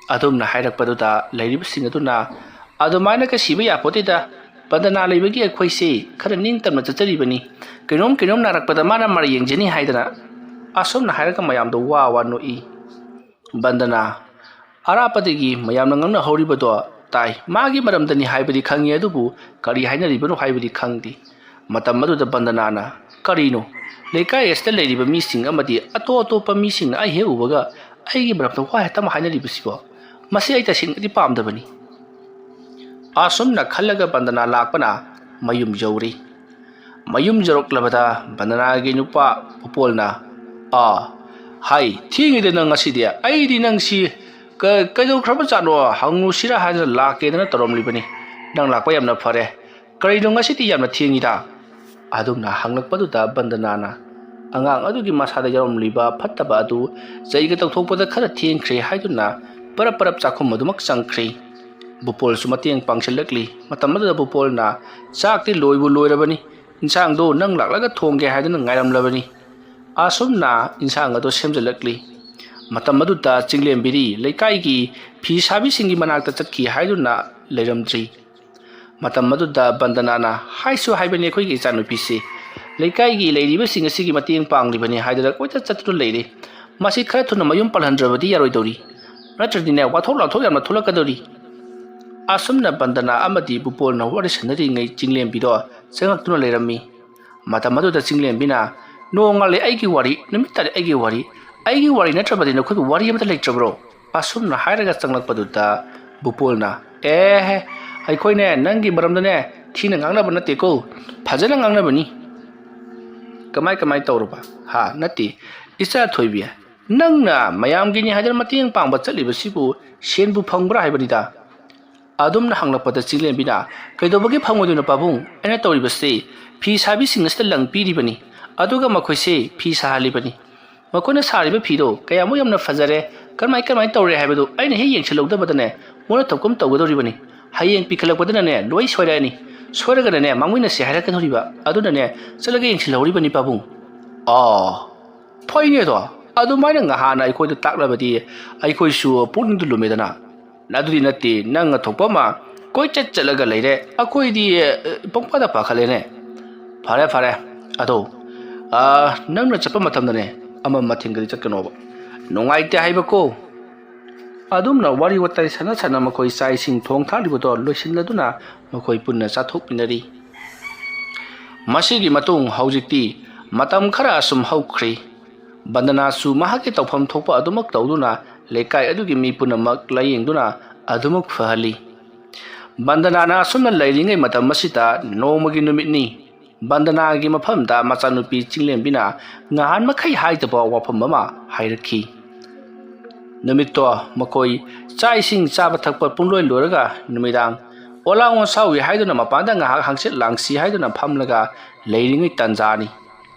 ꯑꯗꯨꯝꯅ ꯍꯥꯏꯔꯛꯄꯗꯨꯗ ꯂꯩꯔꯤꯕꯁꯤꯡ ꯑꯗꯨꯅ "ꯑꯗꯨꯃꯥꯏꯅꯒ ꯁꯤꯕ ꯌꯥꯄꯣꯠꯇꯦꯗ, ꯕꯟꯗꯅꯥ ꯂꯩꯕꯒꯤ ꯑꯩꯈꯣꯏꯁꯦ ꯈꯔ ꯅꯤꯡꯇꯝꯅ ꯆꯠꯆꯔꯤꯕꯅꯤ, ꯀꯩꯅꯣꯝ ꯀꯩꯅꯣꯝ ꯅꯥꯔꯛꯄꯗ ꯃꯥꯅ ꯃꯔꯩ ꯌꯦꯡꯖꯅꯤ" ꯍꯥꯏꯗꯅ ꯑꯁꯨꯝꯅ ꯍꯥꯏꯔꯒ ꯃꯌꯥꯝꯗꯣ ꯋꯥ ꯋꯥ ꯅꯣꯛꯏ꯫ ꯕꯟꯗꯅꯥ ꯑꯔꯥꯞꯄꯗꯒꯤ ꯃꯌꯥꯝꯅ ꯉꯥꯡꯅꯍꯧꯔꯤꯕꯗꯣ ꯇꯥꯏ꯫ ꯃꯥꯒꯤ ꯃꯔꯝꯗꯅꯤ ꯍꯥꯏꯕꯗꯤ ꯈꯪꯉꯤ, ꯑꯗꯨꯕꯨ ꯀꯔꯤ ꯍꯥꯏꯅꯔꯤꯕꯅꯣ ꯍꯥꯏꯕꯗꯤ ꯈꯪꯗꯦ꯫ ꯃꯇꯝ ꯑꯗꯨꯗ ꯕꯟꯗꯅꯥꯅ, "ꯀꯔꯤꯅꯣ? ꯂꯩꯀꯥꯏ ꯑꯁꯤꯗ ꯂꯩꯔꯤꯕ ꯃꯤꯁꯤꯡ ꯑꯃꯗꯤ ꯑꯇꯣꯞ ꯑꯇꯣꯞꯄ ꯃꯤꯁꯤꯡꯅ ꯑꯩ ꯍꯦꯛ ꯎꯕꯒ ꯑꯩꯒꯤ ꯃꯔꯝꯗ ꯋꯥ ꯍꯦꯛꯇ ꯍꯥꯏꯅꯔꯤꯕꯁꯤꯕꯣ? ꯃꯁꯤ ꯑꯩ ꯇꯁꯦꯡꯅꯗꯤ ꯄꯥꯝꯗꯕꯅꯤ"꯫ ꯑꯁꯨꯝꯅ ꯈꯜꯂꯒ ꯕꯟꯗꯅꯥ ꯂꯥꯛꯄꯅ ꯃꯌꯨꯝ ꯌꯧꯔꯤ꯫ ꯃꯌꯨꯝ ꯌꯧꯔꯛꯂꯕꯗ ꯕꯟꯗꯅꯥꯒꯤ ꯅꯨꯄꯥ ꯎꯄꯣꯜꯅ, "ꯑꯥ, ꯍꯥꯏ, ꯊꯦꯡꯉꯤꯗ ꯅꯪ ꯉꯁꯤꯗꯤ꯫ ꯑꯩꯗꯤ ꯅꯪꯁꯤ ꯀ-, ꯀꯩꯗꯧꯈ꯭ꯔꯕꯖꯥꯠꯅꯣ ꯍꯪꯉꯨꯁꯤꯔꯥ ꯍꯥꯏꯗꯅ ꯂꯥꯛꯀꯦꯗꯅ ꯇꯧꯔꯝꯂꯤꯕꯅꯤ꯫ ꯅꯪ ꯂꯥꯛꯄ ꯌꯥꯝꯅ ꯐꯔꯦ꯫ ꯀꯔꯤꯅꯣ ꯉꯁꯤꯗꯤ ꯌꯥꯝꯅ ꯊꯦꯡꯉꯤꯗ?" ꯑꯗꯨꯝꯅ ꯍꯪꯂꯛꯄꯗꯨꯗ ꯕꯟꯗꯅꯥꯅ ꯑꯉꯥꯡ ꯑꯗꯨꯒꯤ ꯃꯁꯥꯗ ꯌꯥꯎꯔꯝꯂꯤꯕ ꯐꯠꯇꯕ ꯑꯗꯨ ꯆꯩꯒ ꯇꯧꯊꯣꯛꯄꯗ ꯈꯔ ꯊꯦꯡꯈ꯭ꯔꯦ ꯍꯥꯏꯗꯨꯅ ꯄꯔꯞ ꯄꯔꯞ ꯆꯥꯛꯈꯨꯝ ꯑꯗꯨꯃꯛ ꯆꯪꯈ꯭ꯔꯦ꯫ ꯕꯨꯄꯣꯜꯁꯨ ꯃꯇꯦꯡ ꯄꯥꯡꯁꯤꯜꯂꯛꯂꯤ꯫ ꯃꯇꯝ ꯑꯗꯨꯗ ꯕꯨꯄꯣꯜꯅ, "ꯆꯥꯛꯇꯤ ꯂꯣꯏꯕꯨ ꯂꯣꯏꯔꯕꯅꯤ, ꯏꯟꯁꯥꯡꯗꯣ ꯅꯪ ꯂꯥꯛꯂꯒ ꯊꯣꯡꯒꯦ ꯍꯥꯏꯗꯨꯅ ꯉꯥꯏꯔꯝꯂꯕꯅꯤ"꯫ ꯑꯁꯨꯝꯅ ꯏꯟꯁꯥꯡ ꯑꯗꯨ ꯁꯦꯝꯖꯤꯜꯂꯛꯂꯤ꯫ ꯃꯇꯝ ꯑꯗꯨꯗ ꯆꯤꯡꯂꯦꯝꯕꯤꯗꯤ ꯂꯩꯀꯥꯏꯒꯤ ꯐꯤ ꯁꯥꯕꯤꯁꯤꯡꯒꯤ ꯃꯅꯥꯛꯇ ꯆꯠꯈꯤ ꯍꯥꯏꯗꯨꯅ ꯂꯩꯔꯝꯗ꯭ꯔꯤ꯫ ꯃꯇꯝ ꯑꯗꯨꯗ ꯕꯟꯗꯅꯥꯅ, "ꯍꯥꯏꯁꯨ ꯍꯥꯏꯕꯅꯤ ꯑꯩꯈꯣꯏꯒꯤ ꯏꯆꯥꯅꯨꯄꯤꯁꯤ ꯂꯩꯀꯥꯏꯒꯤ ꯂꯩꯔꯤꯕꯁꯤꯡ ꯑꯁꯤꯒꯤ ꯃꯇꯦꯡ ꯄꯥꯡꯂꯤꯕꯅꯤ ꯍꯥꯏꯗꯅ ꯀꯣꯏꯆꯠ ꯆꯠꯇꯨꯅ ꯂꯩꯔꯦ꯫ ꯃꯁꯤ ꯈꯔ ꯊꯨꯅ ꯃꯌꯨꯝ ꯄꯥꯜꯍꯟꯗ꯭ꯔꯕꯗꯤ ꯌꯥꯔꯣꯏꯗꯧꯔꯤ꯫ ꯅꯠꯇ꯭ꯔꯗꯤꯅꯦ, ꯋꯥꯊꯣꯛ ꯂꯥꯟꯊꯣꯛ ꯌꯥꯝꯅ ꯊꯣꯛꯂꯛꯀꯗꯧꯔꯤ"꯫ ꯑꯁꯨꯝꯅ ꯕꯟꯗꯅꯥ ꯑꯃꯗꯤ ꯕꯨꯄꯣꯜꯅ ꯋꯥꯔꯤ ꯁꯥꯟꯅꯔꯤꯉꯩ ꯆꯤꯡꯂꯦꯝꯕꯤꯗꯣ ꯆꯪꯉꯛꯇꯨꯅ ꯂꯩꯔꯝꯃꯤ꯫ ꯃꯇꯝ ꯑꯗꯨꯗ ꯆꯤꯡꯂꯦꯝꯕꯤꯅ, "ꯅꯣꯡꯉꯥꯜꯂꯦ ꯑꯩꯒꯤ ꯋꯥꯔꯤ, ꯅꯨꯃꯤꯠ ꯇꯥꯔꯦ ꯑꯩꯒꯤ ꯋꯥꯔꯤ, ꯑꯩꯒꯤ ꯋꯥꯔꯤ ꯅꯠꯇ꯭ꯔꯕꯗꯤ ꯅꯈꯣꯏꯕꯨ ꯋꯥꯔꯤ ꯑꯃꯠꯇ ꯂꯩꯇ꯭ꯔꯕ꯭ꯔꯣ?" ꯑꯁꯨꯝꯅ ꯍꯥꯏꯔꯒ ꯆꯪꯂꯛꯄꯗꯨꯗ ꯕꯨꯄꯣꯜꯅ, "ꯑꯦꯍꯦ, ꯑꯩꯈꯣꯏꯅꯦ ꯅꯪꯒꯤ ꯃꯔꯝꯗꯅꯦ ꯊꯤꯅ ꯉꯥꯡꯅꯕ ꯅꯠꯇꯦꯀꯣ, ꯐꯖꯅ ꯉꯥꯡꯅꯕꯅꯤ"꯫ "ꯀꯃꯥꯏ ꯀꯃꯥꯏ ꯇꯧꯔꯕ? ꯍꯥ, ꯅꯠꯇꯦ, ꯏꯆꯥ ꯊꯣꯏꯕꯤ, ꯅꯪꯅ ꯃꯌꯥꯝꯒꯤꯅꯤ ꯍꯥꯏꯗꯅ ꯃꯇꯦꯡ ꯄꯥꯡꯕ ꯆꯠꯂꯤꯕꯁꯤꯕꯨ ꯁꯦꯟꯕꯨ ꯐꯪꯕ꯭ꯔꯥ ꯍꯥꯏꯕꯅꯤꯗ"꯫ ꯑꯗꯨꯝꯅ ꯍꯪꯂꯛꯄꯗ ꯆꯤꯡꯂꯦꯝꯕꯤꯅ, "ꯀꯩꯗꯧꯕꯒꯤ ꯐꯪꯉꯣꯏꯗꯣꯏꯅꯣ ꯄꯥꯕꯨꯡ? ꯑꯩꯅ ꯇꯧꯔꯤꯕꯁꯤ ꯐꯤ ꯁꯥꯕꯤꯁꯤꯡ ꯑꯁꯤꯗ ꯂꯪ ꯄꯤꯔꯤꯕꯅꯤ, ꯑꯗꯨꯒ ꯃꯈꯣꯏꯁꯦ ꯐꯤ ꯁꯥꯍꯜꯂꯤꯕꯅꯤ꯫ ꯃꯈꯣꯏꯅ ꯁꯥꯔꯤꯕ ꯐꯤꯗꯣ ꯀꯌꯥꯃꯨꯛ ꯌꯥꯝꯅ ꯐꯖꯔꯦ, ꯀꯔꯝꯍꯥꯏ ꯀꯔꯝꯍꯥꯏꯅ ꯇꯧꯔꯦ ꯍꯥꯏꯕꯗꯨ ꯑꯩꯅ ꯍꯦꯛ ꯌꯦꯡꯁꯤꯜꯍꯧꯗꯕꯗꯅꯦ, ꯃꯣꯏꯅ ꯊꯣꯛꯀꯨꯝ ꯇꯧꯒꯗꯧꯔꯤꯕꯅꯤ꯫ ꯍꯌꯦꯡ ꯄꯤꯈꯠꯂꯛꯄꯗꯅꯅꯦ ꯂꯣꯏ ꯁꯣꯏꯔꯛꯑꯅꯤ꯫ ꯁꯣꯏꯔꯒꯅꯅꯦ ꯃꯥꯡꯃꯤꯟꯅꯁꯦ ꯍꯥꯏꯔꯛꯀꯗꯧꯔꯤꯕ꯫ ꯑꯗꯨꯅꯅꯦ ꯆꯠꯂꯒ ꯌꯦꯡꯁꯤꯜꯍꯧꯔꯤꯕꯅꯤ ꯄꯥꯕꯨꯡ꯫ ꯑꯥ, ꯐꯩꯅꯦ ꯑꯗꯣ꯫ ꯑꯗꯨꯃꯥꯏꯅ ꯉꯍꯥꯟꯅ ꯑꯩꯈꯣꯏꯗ ꯇꯥꯛꯂꯕꯗꯤ ꯑꯩꯈꯣꯏꯁꯨ ꯄꯨꯛꯅꯤꯡꯗꯨ ꯂꯨꯝꯃꯦꯗꯅ꯫ ꯑꯗꯨꯗꯤ ꯅꯠꯇꯦ, ꯅꯪꯅ ꯊꯣꯛꯄ ꯑꯃ ꯀꯣꯏꯆꯠ ꯆꯠꯂꯒ ꯂꯩꯔꯦ꯫ ꯑꯩꯈꯣꯏꯗꯤ, ꯑ, ꯄꯪꯄꯥꯗ ꯄꯥꯈꯠꯂꯦꯅꯦ꯫ ꯐꯔꯦ, ꯐꯔꯦ꯫ ꯑꯗꯣ, ꯑ, ꯅꯪꯅ ꯆꯠꯄ ꯃꯇꯝꯗꯅꯦ ꯑꯃ ꯃꯊꯦꯡꯒꯗꯤ ꯆꯠꯀꯅꯣꯕ꯫ ꯅꯨꯡꯉꯥꯏꯇꯦ ꯍꯥꯏꯕꯀꯣ꯫ ꯑꯗꯨꯝꯅ ꯋꯥꯔꯤ ꯋꯥꯇꯥꯏ ꯁꯥꯟꯅ ꯁꯥꯟꯅ ꯃꯈꯣꯏ ꯆꯥꯛ ꯏꯁꯤꯡ ꯊꯣꯡ ꯊꯥꯛꯂꯤꯕꯗꯣ ꯂꯣꯏꯁꯤꯜꯂꯗꯨꯅ ꯃꯈꯣꯏ ꯄꯨꯟꯅ ꯆꯥꯊꯣꯛꯃꯤꯟꯅꯔꯤ꯫ ꯃꯁꯤꯒꯤ ꯃꯇꯨꯡ ꯍꯧꯖꯤꯛꯇꯤ ꯃꯇꯝ ꯈꯔ ꯑꯁꯨꯝ ꯍꯧꯈ꯭ꯔꯤ꯫ ꯕꯟꯗꯅꯥꯁꯨ ꯃꯍꯥꯛꯀꯤ ꯇꯧꯐꯝ ꯊꯣꯛꯄ ꯑꯗꯨꯃꯛ ꯇꯧꯗꯨꯅ ꯂꯩꯀꯥꯏ ꯑꯗꯨꯒꯤ ꯃꯤ ꯄꯨꯝꯅꯃꯛ ꯂꯥꯌꯦꯡꯗꯨꯅ ꯑꯗꯨꯃꯛ ꯐꯍꯜꯂꯤ꯫ ꯕꯟꯗꯅꯥꯅ ꯑꯁꯨꯝꯅ ꯂꯩꯔꯤꯉꯩ ꯃꯇꯝ ꯑꯁꯤꯗ ꯅꯣꯡꯃꯒꯤ ꯅꯨꯃꯤꯠꯅꯤ꯫ ꯕꯟꯗꯅꯥꯒꯤ ꯃꯐꯝꯗ ꯃꯆꯥꯅꯨꯄꯤ ꯆꯤꯡꯂꯦꯝꯕꯤꯅ ꯉꯍꯥꯟ ꯃꯈꯩ ꯍꯥꯏꯗꯕ ꯋꯥꯐꯝ ꯑꯃ ꯍꯥꯏꯔꯛꯈꯤ꯫ ꯅꯨꯃꯤꯠꯇꯣ ꯃꯈꯣꯏ ꯆꯥꯛ ꯏꯁꯤꯡ ꯆꯥꯕ ꯊꯛꯄ ꯄꯨꯡꯂꯣꯏ ꯂꯣꯏꯔꯒ ꯅꯨꯃꯤꯗꯥꯡ ꯑꯣꯂꯥꯡ ꯑꯣꯟꯁꯥꯎꯏ ꯍꯥꯏꯗꯨꯅ ꯃꯄꯥꯟꯗ ꯉꯥꯏꯍꯥꯛ ꯍꯪꯆꯤꯠ ꯂꯥꯡꯁꯤ ꯍꯥꯏꯗꯨꯅ ꯐꯝꯂꯒ ꯂꯩꯔꯤꯉꯩ ꯇꯥꯟꯖꯥꯅꯤ꯫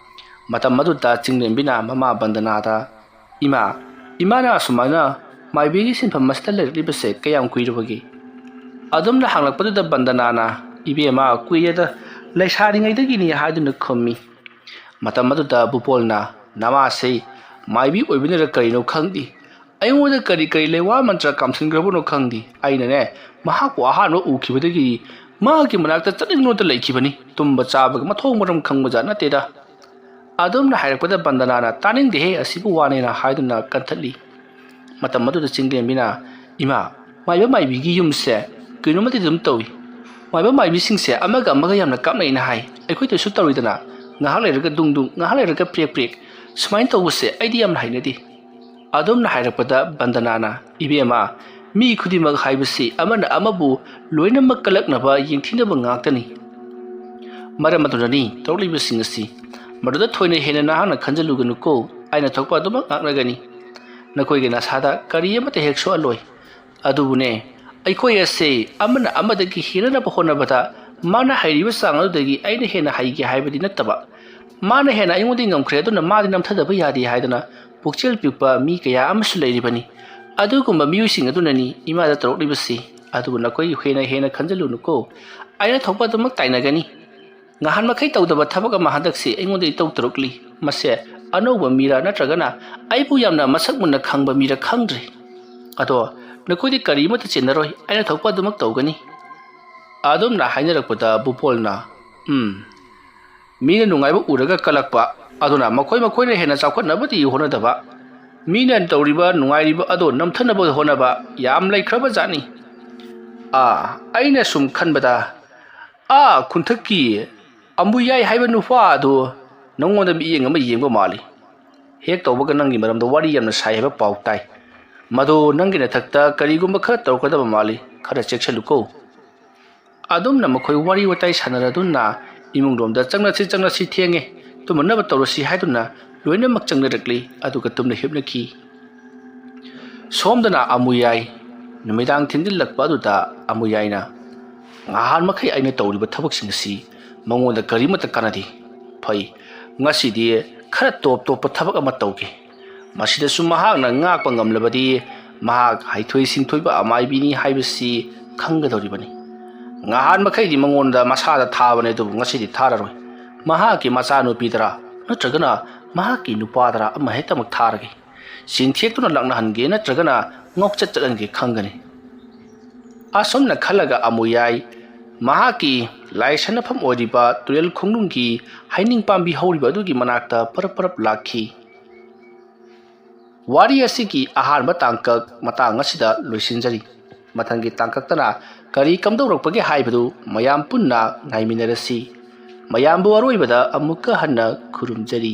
ꯃꯇꯝ ꯑꯗꯨꯗ ꯆꯤꯡꯂꯦꯝꯕꯤꯅ ꯃꯃꯥ ꯕꯟꯗꯅꯥꯗ, "ꯏꯃꯥ, ꯏꯃꯥꯅ ꯑꯁꯨꯃꯥꯏꯅ ꯃꯥꯏꯕꯤꯒꯤ ꯁꯤꯟꯐꯝ ꯑꯁꯤꯗ ꯂꯩꯔꯛꯂꯤꯕꯁꯦ ꯀꯌꯥꯝ ꯀꯨꯏꯔꯕꯒꯦ?" ꯑꯗꯨꯝꯅ ꯍꯪꯂꯛꯄꯗꯨꯗ ꯕꯟꯗꯅꯥꯅ, "ꯏꯕꯦꯝꯃ, ꯀꯨꯏꯔꯦꯗ, ꯂꯩꯁꯥꯔꯤꯉꯩꯗꯒꯤꯅꯤ" ꯍꯥꯏꯗꯨꯅ ꯈꯨꯝꯃꯤ꯫ ꯃꯇꯝ ꯑꯗꯨꯗ ꯕꯨꯄꯣꯜꯅ, "ꯅꯃꯥꯁꯦ ꯃꯥꯏꯕꯤ ꯑꯣꯏꯕꯅꯔ ꯀꯔꯤꯅꯣ ꯈꯪꯗꯦ, ꯑꯩꯉꯣꯟꯗ ꯀꯔꯤ ꯀꯔꯤ ꯂꯩꯋꯥ ꯃꯟꯇ꯭ꯔ ꯀꯥꯝꯁꯤꯟꯈ꯭ꯔꯕꯅꯣ ꯈꯪꯗꯦ꯫ ꯑꯩꯅꯅꯦ, ꯃꯍꯥꯛꯄꯨ ꯑꯍꯥꯟꯕ ꯎꯈꯤꯕꯗꯒꯤ ꯃꯍꯥꯛꯀꯤ ꯃꯅꯥꯛꯇ ꯆꯠꯅꯤꯡꯗꯨꯅꯇ ꯂꯩꯈꯤꯕꯅꯤ꯫ ꯇꯨꯝꯕ ꯆꯥꯕꯒ ꯃꯊꯣꯡ ꯃꯔꯝ ꯈꯪꯕꯖꯥꯠ ꯅꯠꯇꯦꯗ"꯫ ꯑꯗꯨꯝꯅ ꯍꯥꯏꯔꯛꯄꯗ ꯕꯟꯗꯅꯥꯅ, "ꯇꯥꯅꯤꯡꯗꯦꯍꯦ, ꯑꯁꯤꯕꯨ ꯋꯥꯅꯦꯅ" ꯍꯥꯏꯗꯨꯅ ꯀꯟꯊꯠꯂꯤ꯫ ꯃꯇꯝ ꯑꯗꯨꯗ ꯆꯤꯡꯂꯦꯝꯕꯤꯅ, "ꯏꯃꯥ, ꯃꯥꯏꯕ ꯃꯥꯏꯕꯤꯒꯤ ꯌꯨꯝꯁꯦ ꯀꯩꯅꯣꯝꯃꯗꯤ ꯑꯗꯨꯝ ꯇꯧꯏ꯫ ꯃꯥꯏꯕ ꯃꯥꯏꯕꯤꯁꯤꯡꯁꯦ ꯑꯃꯒ ꯑꯃꯒ ꯌꯥꯝꯅ ꯀꯥꯞꯅꯩꯅ ꯍꯥꯏ꯫ ꯑꯩꯈꯣꯏꯗꯁꯨ ꯇꯧꯔꯤꯗꯅ, ꯉꯥꯏꯍꯥꯛ ꯂꯩꯔꯒ ꯗꯨꯡ ꯗꯨꯡ, ꯉꯥꯏꯍꯥꯛ ꯂꯩꯔꯒ ꯄ꯭ꯔꯦꯛ ꯄ꯭ꯔꯦꯛ꯫ ꯁꯨꯃꯥꯏꯅ ꯇꯧꯕꯁꯦ ꯑꯩꯗꯤ ꯌꯥꯝꯅ ꯍꯩꯅꯗꯦ"꯫ ꯑꯗꯨꯝꯅ ꯍꯥꯏꯔꯛꯄꯗ ꯕꯟꯗꯅꯥꯅ, "ꯏꯕꯦꯝꯃ, ꯃꯤ ꯈꯨꯗꯤꯡꯃꯛ ꯍꯥꯏꯕꯁꯤ ꯑꯃꯅ ꯑꯃꯕꯨ ꯂꯣꯏꯅꯃꯛ ꯀꯜꯂꯛꯅꯕ, ꯌꯦꯡꯊꯤꯅꯕ ꯉꯥꯛꯇꯅꯤ꯫ ꯃꯔꯝ ꯑꯗꯨꯅꯅꯤ ꯇꯧꯔꯛꯂꯤꯕꯁꯤꯡ ꯑꯁꯤ꯫ ꯃꯗꯨꯗ ꯊꯣꯏꯅ ꯍꯦꯟꯅ ꯅꯍꯥꯛꯅ ꯈꯟꯖꯤꯜꯂꯨꯒꯅꯨꯀꯣ, ꯑꯩꯅ ꯊꯣꯛꯄ ꯑꯗꯨꯃꯛ ꯉꯥꯛꯅꯒꯅꯤ꯫ ꯅꯈꯣꯏꯒꯤ ꯅꯁꯥꯗ ꯀꯔꯤ ꯑꯃꯠꯇ ꯍꯦꯛ ꯁꯣꯛꯍꯜꯂꯣꯏ꯫ ꯑꯗꯨꯕꯨꯅꯦ, ꯑꯩꯈꯣꯏ ꯑꯁꯦ ꯑꯃꯅ ꯑꯃꯗꯒꯤ ꯍꯦꯟꯅꯅꯕ ꯍꯣꯠꯅꯕꯗ ꯃꯥꯅ ꯍꯩꯔꯤꯕ ꯆꯥꯡ ꯑꯗꯨꯗꯒꯤ ꯑꯩꯅ ꯍꯦꯟꯅ ꯍꯩꯒꯦ ꯍꯥꯏꯕꯗꯤ ꯅꯠꯇꯕ꯫ ꯃꯥꯅ ꯍꯦꯟꯅ ꯑꯩꯉꯣꯟꯗꯒꯤ ꯉꯝꯈ꯭ꯔꯦ, ꯑꯗꯨꯅ ꯃꯥꯗꯤ ꯅꯝꯊꯗꯕ ꯌꯥꯗꯦ" ꯍꯥꯏꯗꯅ ꯄꯨꯛꯆꯦꯜ ꯄꯤꯛꯄ ꯃꯤ ꯀꯌꯥ ꯑꯃꯁꯨ ꯂꯩꯔꯤꯕꯅꯤ꯫ ꯑꯗꯨꯒꯨꯝꯕ ꯃꯤꯑꯣꯏꯁꯤꯡ ꯑꯗꯨꯅꯅꯤ ꯏꯃꯥꯗ ꯇꯧꯔꯛꯂꯤꯕꯁꯤ꯫ ꯑꯗꯨꯕꯨ ꯅꯈꯣꯏ ꯍꯦꯟꯅ ꯍꯦꯟꯅ ꯈꯟꯖꯤꯜꯂꯨꯅꯨꯀꯣ꯫ ꯑꯩꯅ ꯊꯣꯛꯄ ꯑꯗꯨꯃꯛ ꯇꯥꯏꯅꯒꯅꯤ꯫ ꯉꯍꯥꯟ ꯃꯈꯩ ꯇꯧꯗꯕ ꯊꯕꯛ ꯑꯃ ꯍꯟꯗꯛꯁꯤ ꯑꯩꯉꯣꯟꯗ ꯏꯇꯧ ꯇꯧꯔꯛꯂꯤ꯫ ꯃꯁꯦ ꯑꯅꯧꯕ ꯃꯤꯔꯥ ꯅꯠꯇ꯭ꯔꯒꯅ ꯑꯩꯕꯨ ꯌꯥꯝꯅ ꯃꯁꯛ ꯃꯨꯟꯅ ꯈꯪꯕ ꯃꯤꯔꯥ ꯈꯪꯗ꯭ꯔꯦ꯫ ꯑꯗꯣ ꯅꯈꯣꯏꯗꯤ ꯀꯔꯤꯃꯠꯇ ꯆꯦꯟꯅꯔꯣꯏ, ꯑꯩꯅ ꯊꯣꯛꯄ ꯑꯗꯨꯃꯛ ꯇꯧꯒꯅꯤ꯫ ꯑꯗꯨꯝꯅ ꯍꯥꯏꯅꯔꯛꯄꯗ ꯕꯨꯄꯣꯜꯅ, "ꯎꯝ, ꯃꯤꯅ ꯅꯨꯡꯉꯥꯏꯕ ꯎꯔꯒ ꯀꯜꯂꯛꯄ, ꯑꯗꯨꯅ ꯃꯈꯣꯏ ꯃꯈꯣꯏꯅ ꯍꯦꯟꯅ ꯆꯥꯎꯈꯠꯅꯕꯗꯤ ꯍꯣꯠꯅꯗꯕ, ꯃꯤꯅ ꯇꯧꯔꯤꯕ ꯅꯨꯡꯉꯥꯏꯔꯤꯕ ꯑꯗꯣ ꯅꯝꯊꯅꯕ ꯍꯣꯠꯅꯕ ꯌꯥꯝ ꯂꯩꯈ꯭ꯔꯕ ꯖꯥꯠꯅꯤ꯫ ꯑꯥ, ꯑꯩꯅ ꯁꯨꯝ ꯈꯟꯕꯗ, ꯑꯥ ꯈꯨꯟꯊꯛꯀꯤ ꯑꯃꯨꯌꯥꯏ ꯍꯥꯏꯕ ꯅꯨꯄꯥ ꯑꯗꯨ ꯅꯉꯣꯟꯗ ꯃꯤꯠꯌꯦꯡ ꯑꯃ ꯌꯦꯡꯕ ꯃꯥꯜꯂꯤ꯫ ꯍꯦꯛ ꯇꯧꯕꯒ ꯅꯪꯒꯤ ꯃꯔꯝꯗ ꯋꯥꯔꯤ ꯌꯥꯝꯅ ꯁꯥꯏ ꯍꯥꯏꯕ ꯄꯥꯎ ꯇꯥꯏ꯫ ꯃꯗꯨ ꯅꯪꯒꯤ ꯅꯊꯛꯇ ꯀꯔꯤꯒꯨꯝꯕ ꯈꯔ ꯇꯧꯔꯛꯀꯗꯕ ꯃꯥꯜꯂꯤ, ꯈꯔ ꯆꯦꯛꯁꯤꯜꯂꯨꯀꯣ"꯫ ꯑꯗꯨꯝꯅ ꯃꯈꯣꯏ ꯋꯥꯔꯤ ꯋꯥꯇꯥꯏ ꯁꯥꯟꯅꯔꯗꯨꯅ ꯏꯃꯨꯡꯂꯣꯝꯗ "ꯆꯪꯂꯁꯤ, ꯆꯪꯂꯁꯤ, ꯊꯦꯡꯉꯦ, ꯇꯨꯝꯃꯨꯅꯕ ꯇꯧꯔꯁꯤ" ꯍꯥꯏꯗꯨꯅ ꯂꯣꯏꯅꯃꯛ ꯆꯪꯅꯔꯛꯂꯤ, ꯑꯗꯨꯒ ꯇꯨꯝꯅ ꯍꯤꯞꯅꯈꯤ꯫ ꯁꯣꯝꯗꯅ ꯑꯃꯨꯌꯥꯏ ꯅꯨꯃꯤꯗꯥꯡ ꯊꯤꯟꯖꯤꯜꯂꯛꯄ ꯑꯗꯨꯗ ꯑꯃꯨꯌꯥꯏꯅ, "ꯉꯍꯥꯟ ꯃꯈꯩ ꯑꯩꯅ ꯇꯧꯔꯤꯕ ꯊꯕꯛꯁꯤꯡ ꯑꯁꯤ ꯃꯉꯣꯟꯗ ꯀꯔꯤꯃꯠꯇ ꯀꯥꯟꯅꯗꯦ꯫ ꯐꯩ, ꯉꯁꯤꯗꯤ ꯈꯔ ꯇꯣꯞ ꯇꯣꯞꯄ ꯊꯕꯛ ꯑꯃ ꯇꯧꯒꯦ꯫ ꯃꯁꯤꯗꯁꯨ ꯃꯍꯥꯛꯅ ꯉꯥꯛꯄ ꯉꯝꯂꯕꯗꯤ ꯃꯍꯥꯛ ꯍꯩꯊꯣꯏ ꯁꯤꯡꯊꯣꯏꯕ ꯑꯃꯥꯏꯕꯤꯅꯤ ꯍꯥꯏꯕꯁꯤ ꯈꯪꯒꯗꯧꯔꯤꯕꯅꯤ꯫ ꯉꯍꯥꯟ ꯃꯈꯩꯗꯤ ꯃꯉꯣꯟꯗ ꯃꯁꯥꯗ ꯊꯥꯕꯅꯦ, ꯑꯗꯨꯕꯨ ꯉꯁꯤꯗꯤ ꯊꯥꯔꯔꯣꯏ꯫ ꯃꯍꯥꯛꯀꯤ ꯃꯆꯥꯅꯨꯄꯤꯗꯔꯥ ꯅꯠꯇ꯭ꯔꯒꯅ ꯃꯍꯥꯛꯀꯤ ꯅꯨꯄꯥꯗꯔꯥ ꯑꯃ ꯍꯦꯛꯇꯃꯛ ꯊꯥꯔꯒꯦ꯫ ꯆꯤꯟꯊꯦꯛꯇꯨꯅ ꯂꯥꯛꯅꯍꯟꯒꯦ ꯅꯠꯇ꯭ꯔꯒꯅ ꯉꯥꯎꯆꯠ ꯆꯠꯍꯟꯒꯦ ꯈꯪꯒꯅꯤ"꯫ ꯑꯁꯨꯝꯅ ꯈꯜꯂꯒ ꯑꯃꯨꯌꯥꯏ ꯃꯍꯥꯛꯀꯤ ꯂꯥꯏ ꯁꯥꯟꯅꯐꯝ ꯑꯣꯏꯔꯤꯕ ꯇꯨꯔꯦꯜ ꯈꯣꯡꯅꯨꯡꯒꯤ ꯍꯩꯅꯤꯡ ꯄꯥꯝꯕꯤ ꯍꯧꯔꯤꯕ ꯑꯗꯨꯒꯤ ꯃꯅꯥꯛꯇ ꯄꯔꯞ ꯄꯔꯞ ꯂꯥꯛꯈꯤ꯫ ꯋꯥꯔꯤ ꯑꯁꯤꯒꯤ ꯑꯍꯥꯟꯕ ꯇꯥꯡꯀꯛ ꯃꯇꯥꯡ ꯑꯁꯤꯗ ꯂꯣꯏꯁꯤꯟꯖꯔꯤ꯫ ꯃꯊꯪꯒꯤ ꯇꯥꯡꯀꯛꯇꯅ ꯀꯔꯤ ꯀꯝꯗꯧꯔꯛꯄꯒꯦ ꯍꯥꯏꯕꯗꯨ ꯃꯌꯥꯝ ꯄꯨꯟꯅ ꯉꯥꯏꯃꯤꯟꯅꯔꯁꯤ꯫ ꯃꯌꯥꯝꯕꯨ ꯑꯔꯣꯏꯕꯗ ꯑꯃꯨꯛꯀ ꯍꯟꯅ ꯈꯨꯔꯨꯝꯖꯔꯤ꯫